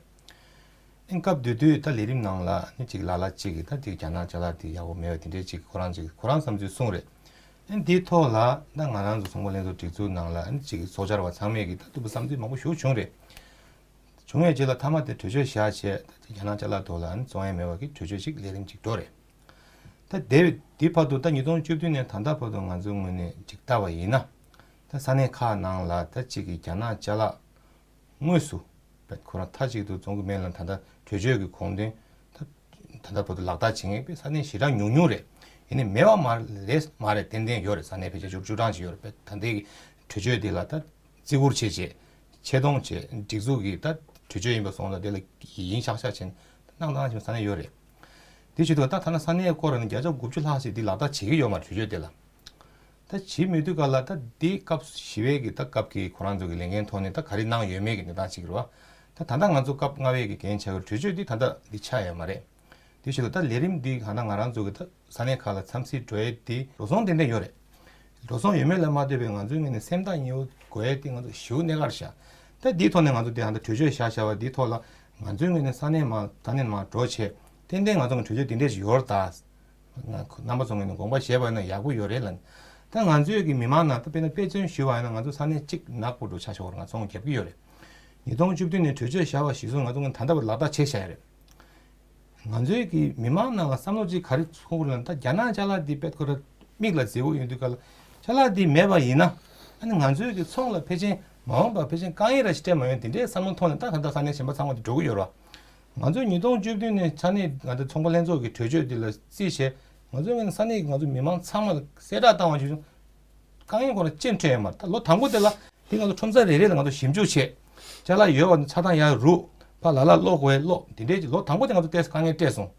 ཨིན་སྐབས་དེ་དུས་ད་ལས་རིམ་ནང་ལ་ནི་ཅིག་ལ་ལ་གཅིག་གིས་ད་ཅིག་རྒྱ་ནག་ཅ་ལག་དེ་ཡག་པོ་མེད་པ་དེ་འདྲའི་ཅིག་ཁོ་རང་ཅིག་ཁོ་རང་བསམ་ཚུལ་གསུངས་རེད། ཨིན་དེའི་ཐོག་ལ་ད་ང་རང་ཚོ་ཚོང་པ་ལྷན་ཚོགས་སྒྲིག་འཛུགས་ནང་ལ་ཨིན་ཅིག་ཚོགས་བཅར་བ་ཚང་མས་ཀྱིས་ད་ཐུབ་པ་བསམ་ཚུལ་མང་པོ་ཞིག་བྱུང་རེད། བྱུང་བའི་རྗེས་ལ་མཐའ་མ་དེ་གྲོས་ཆོད་བཞག་བྱས་ད་ཅིག་རྒྱ་ནག་ཅ་ལག་ཐོག་ལ་ཨིན་བཙོང་ཡས་མེད་པ་གི་གྲོས་ཆོད་ཅིག་ལས་རིམ་ཅིག་འགྲོ་རེད། ད་དེ་དེ་བར་དུ་ད་ཉིས་སྟོང་བཅུ་བདུན་ནས་ད་ལྟ་བར་དུ་ང་ཚོའི་ངོས་ནས་ཅིག་བལྟ་བ་ཡིན་ན། ད་ས་གནས་ཁག་ནང་ལ་ད་ཅིག་གི་རྒྱ་ནག་ཅ་ལག་དངོས་སུ་ཁོ་རང་མཐའ་གཅིག་ཏུ་བཙོང་གི་མེད་ལ་ད་ལྟ་གྲོས་ཆོད་ཀྱི་དགོངས་དོན་ད་ད་ལྟ་བར་དུ་ལག་བསྟར་བྱེད་མཁན་དཔེ་ས་གནས་ཞེ་དྲག་ཉུང་ཉུང་རེད། ཡིན་ནའི་མེད་པ་མ་རེད་མ་རེད། ཏན་ཏན་ཡོད་རེད། ས་གནས་ཕལ་ཆེར་བཅུ་བཅུ་གྲངས་ཅིག་ཡོད་རེད། དཔེ་ད་ལྟའི་གྲོས་ཆོད་འདི་ལ་ད་བརྩི་བཀུར་བྱེད་བྱེད་ཆེ་མཐོང་བྱེད་སྒྲིག་འཛུགས་ཀྱི་ད་གྲོས་ཆོད་ཡིན་པ་སོང་ལ་དེ་ལ་ཡིན་ཤག་ཤག་བྱེད་གནང་སྟངས་ཤིག་ས་གནས་ཡོད་རེད། དེ་བྱེད་དུས་ད་ཐ་ན་ས་གནས་སྐོར་ནས་བརྒྱ་ཆ་དགུ་བཅུ་ལྷག་ཞིག་འདི་ལག་བསྟར་བྱེད་ཀྱི་ཡོད་མ་རེད་གྲོས་ཆོད་དེ་ལ། ད་བྱེད་མི་དུས་ག་ལ་ད་འདི་སྐབས་བཞི་པའི་གི་ད་སྐབས་ཀྱི་ཁོ་རང་ཚོ་གི་ལས་འགན་ཐོག་ནས་ད་ག་རེ་གནང་ཡོད་མེད་ཀྱི་གནས་སྟངས་ཅིག་རེད་བ། ད་ད་ལྟ་ང་ཚོ་སྐབས་ལྔ་པའི་གི་འགན་ཆགས་ཀྱི་གྲོས་ཆོད་འདི་ད་ལྟ་འདི་ཆགས་ཡོད་མ་རེད། དེ་བཞིན་དུ་ད་ལས་རིམ་འདི་གང་ལྟར་ང་རང་ཚོ་གི་ད་ས་གནས་ཁག་ལ་འཚམས་གཟིགས་འགྲོ་ཡས་འདི་འགྲོ་སོང་ཏན་ཏན་ཡོད་རེད། འགྲོ་སོང་ཡོད་མེད་ལ་མ་ལྟོས་པའི་ང་ཚོའི་ངོས་ནས་སེམས་ཐག་ཉེ་བོ་དགོས་ཡས་འདི་ང་ཚོ་ཞེ་པོ་གནད་འགག་རེད་ཤག་ད་འདིའི་ཐོག་ནས་ང་ཚོ་འདི་ཧ་ད་གྲོས་ཆོད་བཞག་བཞག་པ་འདིའི་ཐོག་ལ་ང་ཚོའི་ངོས་ནས་ས་གནས་མ་ས་གནས་མ་འགྲོ་བྱས་ཏན་ཏན་ང་ཚོ་གི་གྲོས་ཆོད་འདི་འདྲས་ཞིག་ཡོད་རེད་ད། རྣམ་པ་ཚོ་ངོས་ནས་དགོངས་པ་བཞེས་པ་ཡིན་ན་ཡག་པོ་ཡོད་རེད་ལ། ད་ང་ཚོའི་གི་མི་མང་ནང་ད་དཔེར་ན་དཔེ་མཚོན་ཞུས་པ་ཡིན་ན་ང་ཚོ་ས་གནས་གཅིག་ནག་པོ་འགྲོ་ཆ་ཤོར་ང་ཚོ་རྒྱབ་ཀྱི་ཡོད་རེད། ཉིས་སྟོང་བཅུ་བདུན་ནས་གྲོས་ཆོད་བཞག་པ་གཞིར་བཟུང་ང་ཚོ་ད་ལྟ་བར་ལག་བསྟར་བྱས་བཞག་ཡོད་རེད། ང་ཚོའི་གི་མི་མང་ནང་ལ་བསམ་བློ་ཅིག་ག་རེ་ཚོར་ལ་ད་རྒྱ་ནག་ཅ་ལག་འདི་དཔེ་ཁོ་ར་མིག་ལ་མཛེས་པོ་ཡོང་དུས་ག་ལ་ཅ་ལག་འདི་མེད་པ་ཡིན་ན་ཨ་ནི་ང་ཚོའི་གི་ཚོང་ལ་ཕལ་ཆེར་མ་འོངས་པར་ཕལ་ཆེར་དཀའ་ངལ་ར་ཞིག་འཕྲད་མ་ཡོང་དེ་འདྲའི་བསམ་བློ་ཐོག་ནས་ད་ད་ལྟ་ས་གནས་གཞན་པ་ཚང་མ་དེ་འགྲོ་གི་ཡོད་རེད་བ། ང་ཚོས་ཉིས་སྟོང་བཅུ་བདུན་ནས་ས་གནས་ང་ཚོ་ཚོང་པ་ལྷན་ཚོགས་ཀྱི་གྲོས་ཆོད་འདི་ལ་བརྩིས་བྱས་ང་ཚོའི་ངོས་ནས་ས་གནས་ཀྱི་ང་ཚོ་མི་མང་ཚང་མ་ལ་གསལ་བསྒྲགས་བཏང་བ་ཞིག་དཀའ་ངལ་ཁོ་ན་ཅི་འཕྲད་ཡོད་མ་རེད། ད་ལོ་དང་པོ་དེ་ལ་དེ་ང་ཚོ་ཁྲོམ་ས་རེ་རེ་ལ་ང་ཚོ་ཞིབ་འཇུག་བྱས་ཅ་ལག་ཡོད་པ་ནི་ཆ་ཚང་ཡར་རུག་ཕར་ལ་ལ་སློག་དགོས་སློག་དེ་འདྲའི་ལོ་དང་པོ་དེ་ང་ཚོ་ཏོག་ཙམ་དཀའ་ངལ་འཕྲད་སོང་།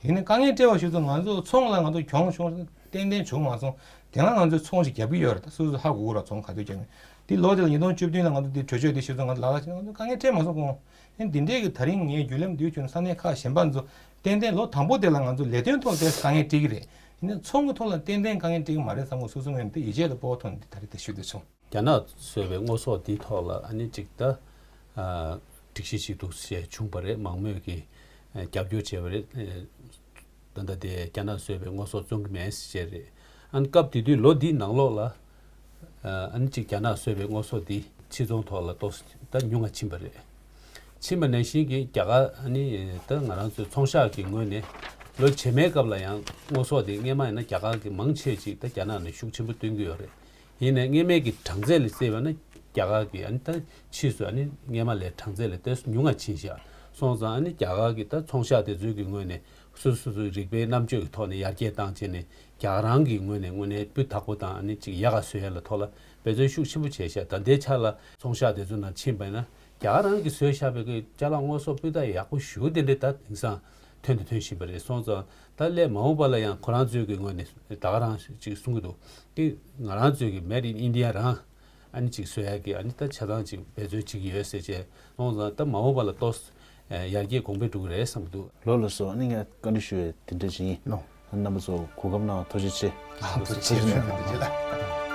ཡིན་ནའི་དཀའ་ངལ་འཕྲད་པ་ཞིག་ཏུ་ང་ཚོ་ཚོང་ལ་ང་ཚོ་གྱོང་བྱུང་ཏན་ཏན་བྱུང་མ་སོང་། དེ་སྔ་ང་ཚོས་ཚོང་ཞིག་བརྒྱབ་ཀྱི་ཡོད་རེད། ད་སོ་སོ་ཧ་གོ་གི་རེད་ཚོང་ག་དུས་བརྒྱབ་ནས་དེ་ལོ་དེ་ལ་ཉིས་སྟོང་བཅུ་བདུན་ལ་ང་ཚོ་དེ་གྲོས་ཆོད་དེ་ཞིབ་ཚོང་ང་ཚོ་ལག་ལ་བྱས་ན་ང་ཚོ་དཀའ་ངལ་འཕྲད་མ་སོང་གོང་། ཨེ་འདི་འདྲས་ཀྱི་ད་རིང་ངའི་བརྒྱུད་ལམ་འདིའི་བརྒྱུད་ནས་ས་གནས་ཁག་གཞན་པ་ཚོ་ཏན་ཏན་ལོ་དང་པོ་དེ་ལ་ང་ཚོ་ལས་དོན་ཐོག་ཏོག་ཙམ་དཀའ་ངལ་འཕྲད་ཀྱི་རེད། ཡིན་ནའི་ཚོང་གི་ཐོག་ལ་ཏན་ཏན་དཀའ་ངལ་འཕྲད་ཀྱི་མ་རེད་བསམ་གྱི་སོ་སོ་ངོས་ནས་དེ་ཡིད་ཆེས་དང་སྤོབས་པ་ཐོག་ནས་དེ་ད་རེས་དེ་ཞུ་འདོད་བྱུང་། རྒྱ་ནག་བཟོས་པའི་དངོས་ཟོག་འདིའི་ཐོག་ལ་ཨ་ནི་གཅིག་ད་ཨ་སྒྲིག་གཞི་ཞིག་འདུག་ཞེས་བྱུང་བ་རེད། མང་མོས་ཀྱིས་ཨ་རྒྱབ་སྐྱོར་བྱས་པ་རེད། ཨ་ད་ལྟ་དེ་རྒྱ་ནག་བཟོས་པའི་དངོས་ཟོག་བཙོང་གི་མེད་ཟེར་བྱས་རེད། ཨ་ནི་སྐབས་དེ་དུས་ལོ་འདིའི་ནང་ལོགས་ལ་ཨ་ནི་གཅིག་རྒྱ་ནག་བཟོས་པའི་དངོས་ཟོག་འདི་ཕྱིར་ཚོང་ཐོག་ལ་ཏོག་ཙམ་ད་ཉུང་ང་ཕྱིན་པ་རེད། ཕྱིན་པ་ནང་བཞིན་གྱི་རྒྱ་གར་ཨ་ནི་ད་ང་རང་ཚོའི་ཚོང་ཤག་གི་ངོས་ནས་ལོ་རྗེས་མའི་སྐབས་ལ་ཡང་དངོས་ཟོག་འདི་སྔས་མ་ཡིན་ན་རྒྱ་གར་གྱི་མང་ཆེ་ཅིག་ད་རྒྱ་ནག་ནས་ཤུགས་ཆེན་པོ་བཏོན་གྱི་ཡོད་རེད། ཡིན་ནའི་སྔས་མའི་གི་གྲངས་ཚད་ལ་བརྩིས་པ་ན་རྒྱ་གར་གི་ཨ་ནི་ད་ཕྱིས་སུ་ཨ་ནི་སྔས་མ་ལས་གྲངས་ཚད་ལ་ཏོག་ཙམ་ཉུང་ང་ཕྱིན་ཤག་སོང་ཙང་ཨ་ནི་རྒྱ་གར་གི་ད་ཚོང་ཤག་དེ་ཚོའི་གི་ངོས་ནས་སོ་སོ་སོའི་རིག་པའི་རྣམ་དཔྱོད་ཀྱི་ཐོག་ནས་ཡར་རྒྱས་བཏང་བྱས་ནས་རྒྱ་གར་རང་གི་ངོས་ནས་དངོས་གནས་སྤུས་དག་པོ་དང་ཨ་ནི་ཅིག་ཡག་ག་བཟོ་ཡ་ལ་ཐོག་ལ་འབད་བརྩོན་ཤུགས་ཆེན་པོ་བྱས་ཤག་ད་ལྟའི་ཆ་ལ་ཚོང་ཤག་དེ་ཚོ་ནང་ཕྱིན་པ་ཡིན་ན་རྒྱ་གར་རང་གི་བཟོས་བཞག་པའི་གི་ཅ་ལག་དངོས་ཟོག་སྤུས་དག་ཡག་པོ་ཞེ་པོ་དེ་འདྲ་ད་དེང་སང་ཐོན་དང་ཐོན་བཞིན་པ་རེད། སོང་ཙང་ད་སླད་མ་འོངས་པ་ལ་ཡང་ཁོ་རང་ཚོའི་གི་ངོས་ནས་ད་ག་རང་ཅིག་གསུང་གི་འདུག་དེ་ང་རང་ཚོའི་གི་Made in India རང་ཨ་ནི་ཅིག་བཟོ་ཡག་གི་ཨ་ནི་ད་ཆ་ཚང་ཅིག་འབད་བརྩོན་བྱེད་ཀྱི་ཡོད་ཟེར་བྱས། སོང་ཙང་ད་མ་འོངས་པ་ལ་ཏོག་ཙམ་ཡར་རྒྱས་གོང་འཕེལ་འགྲོ་གི་རེད་བསམ་གྱི་འདུག་ལགས་ལགས་སོ། ཨ་ནི་ངས་བཀའ་འདྲི་ཞུ་ཡས་དེ་འདྲ་ཅིག་ཡིན། ལགས། རྣམ་པ་ཚོ་གོ་སྐབས་གནང་བ་ཐུགས་རྗེ་ཆེ། ཐུགས་རྗེ་ཆེ། ཐུགས་རྗེ་ཆེ།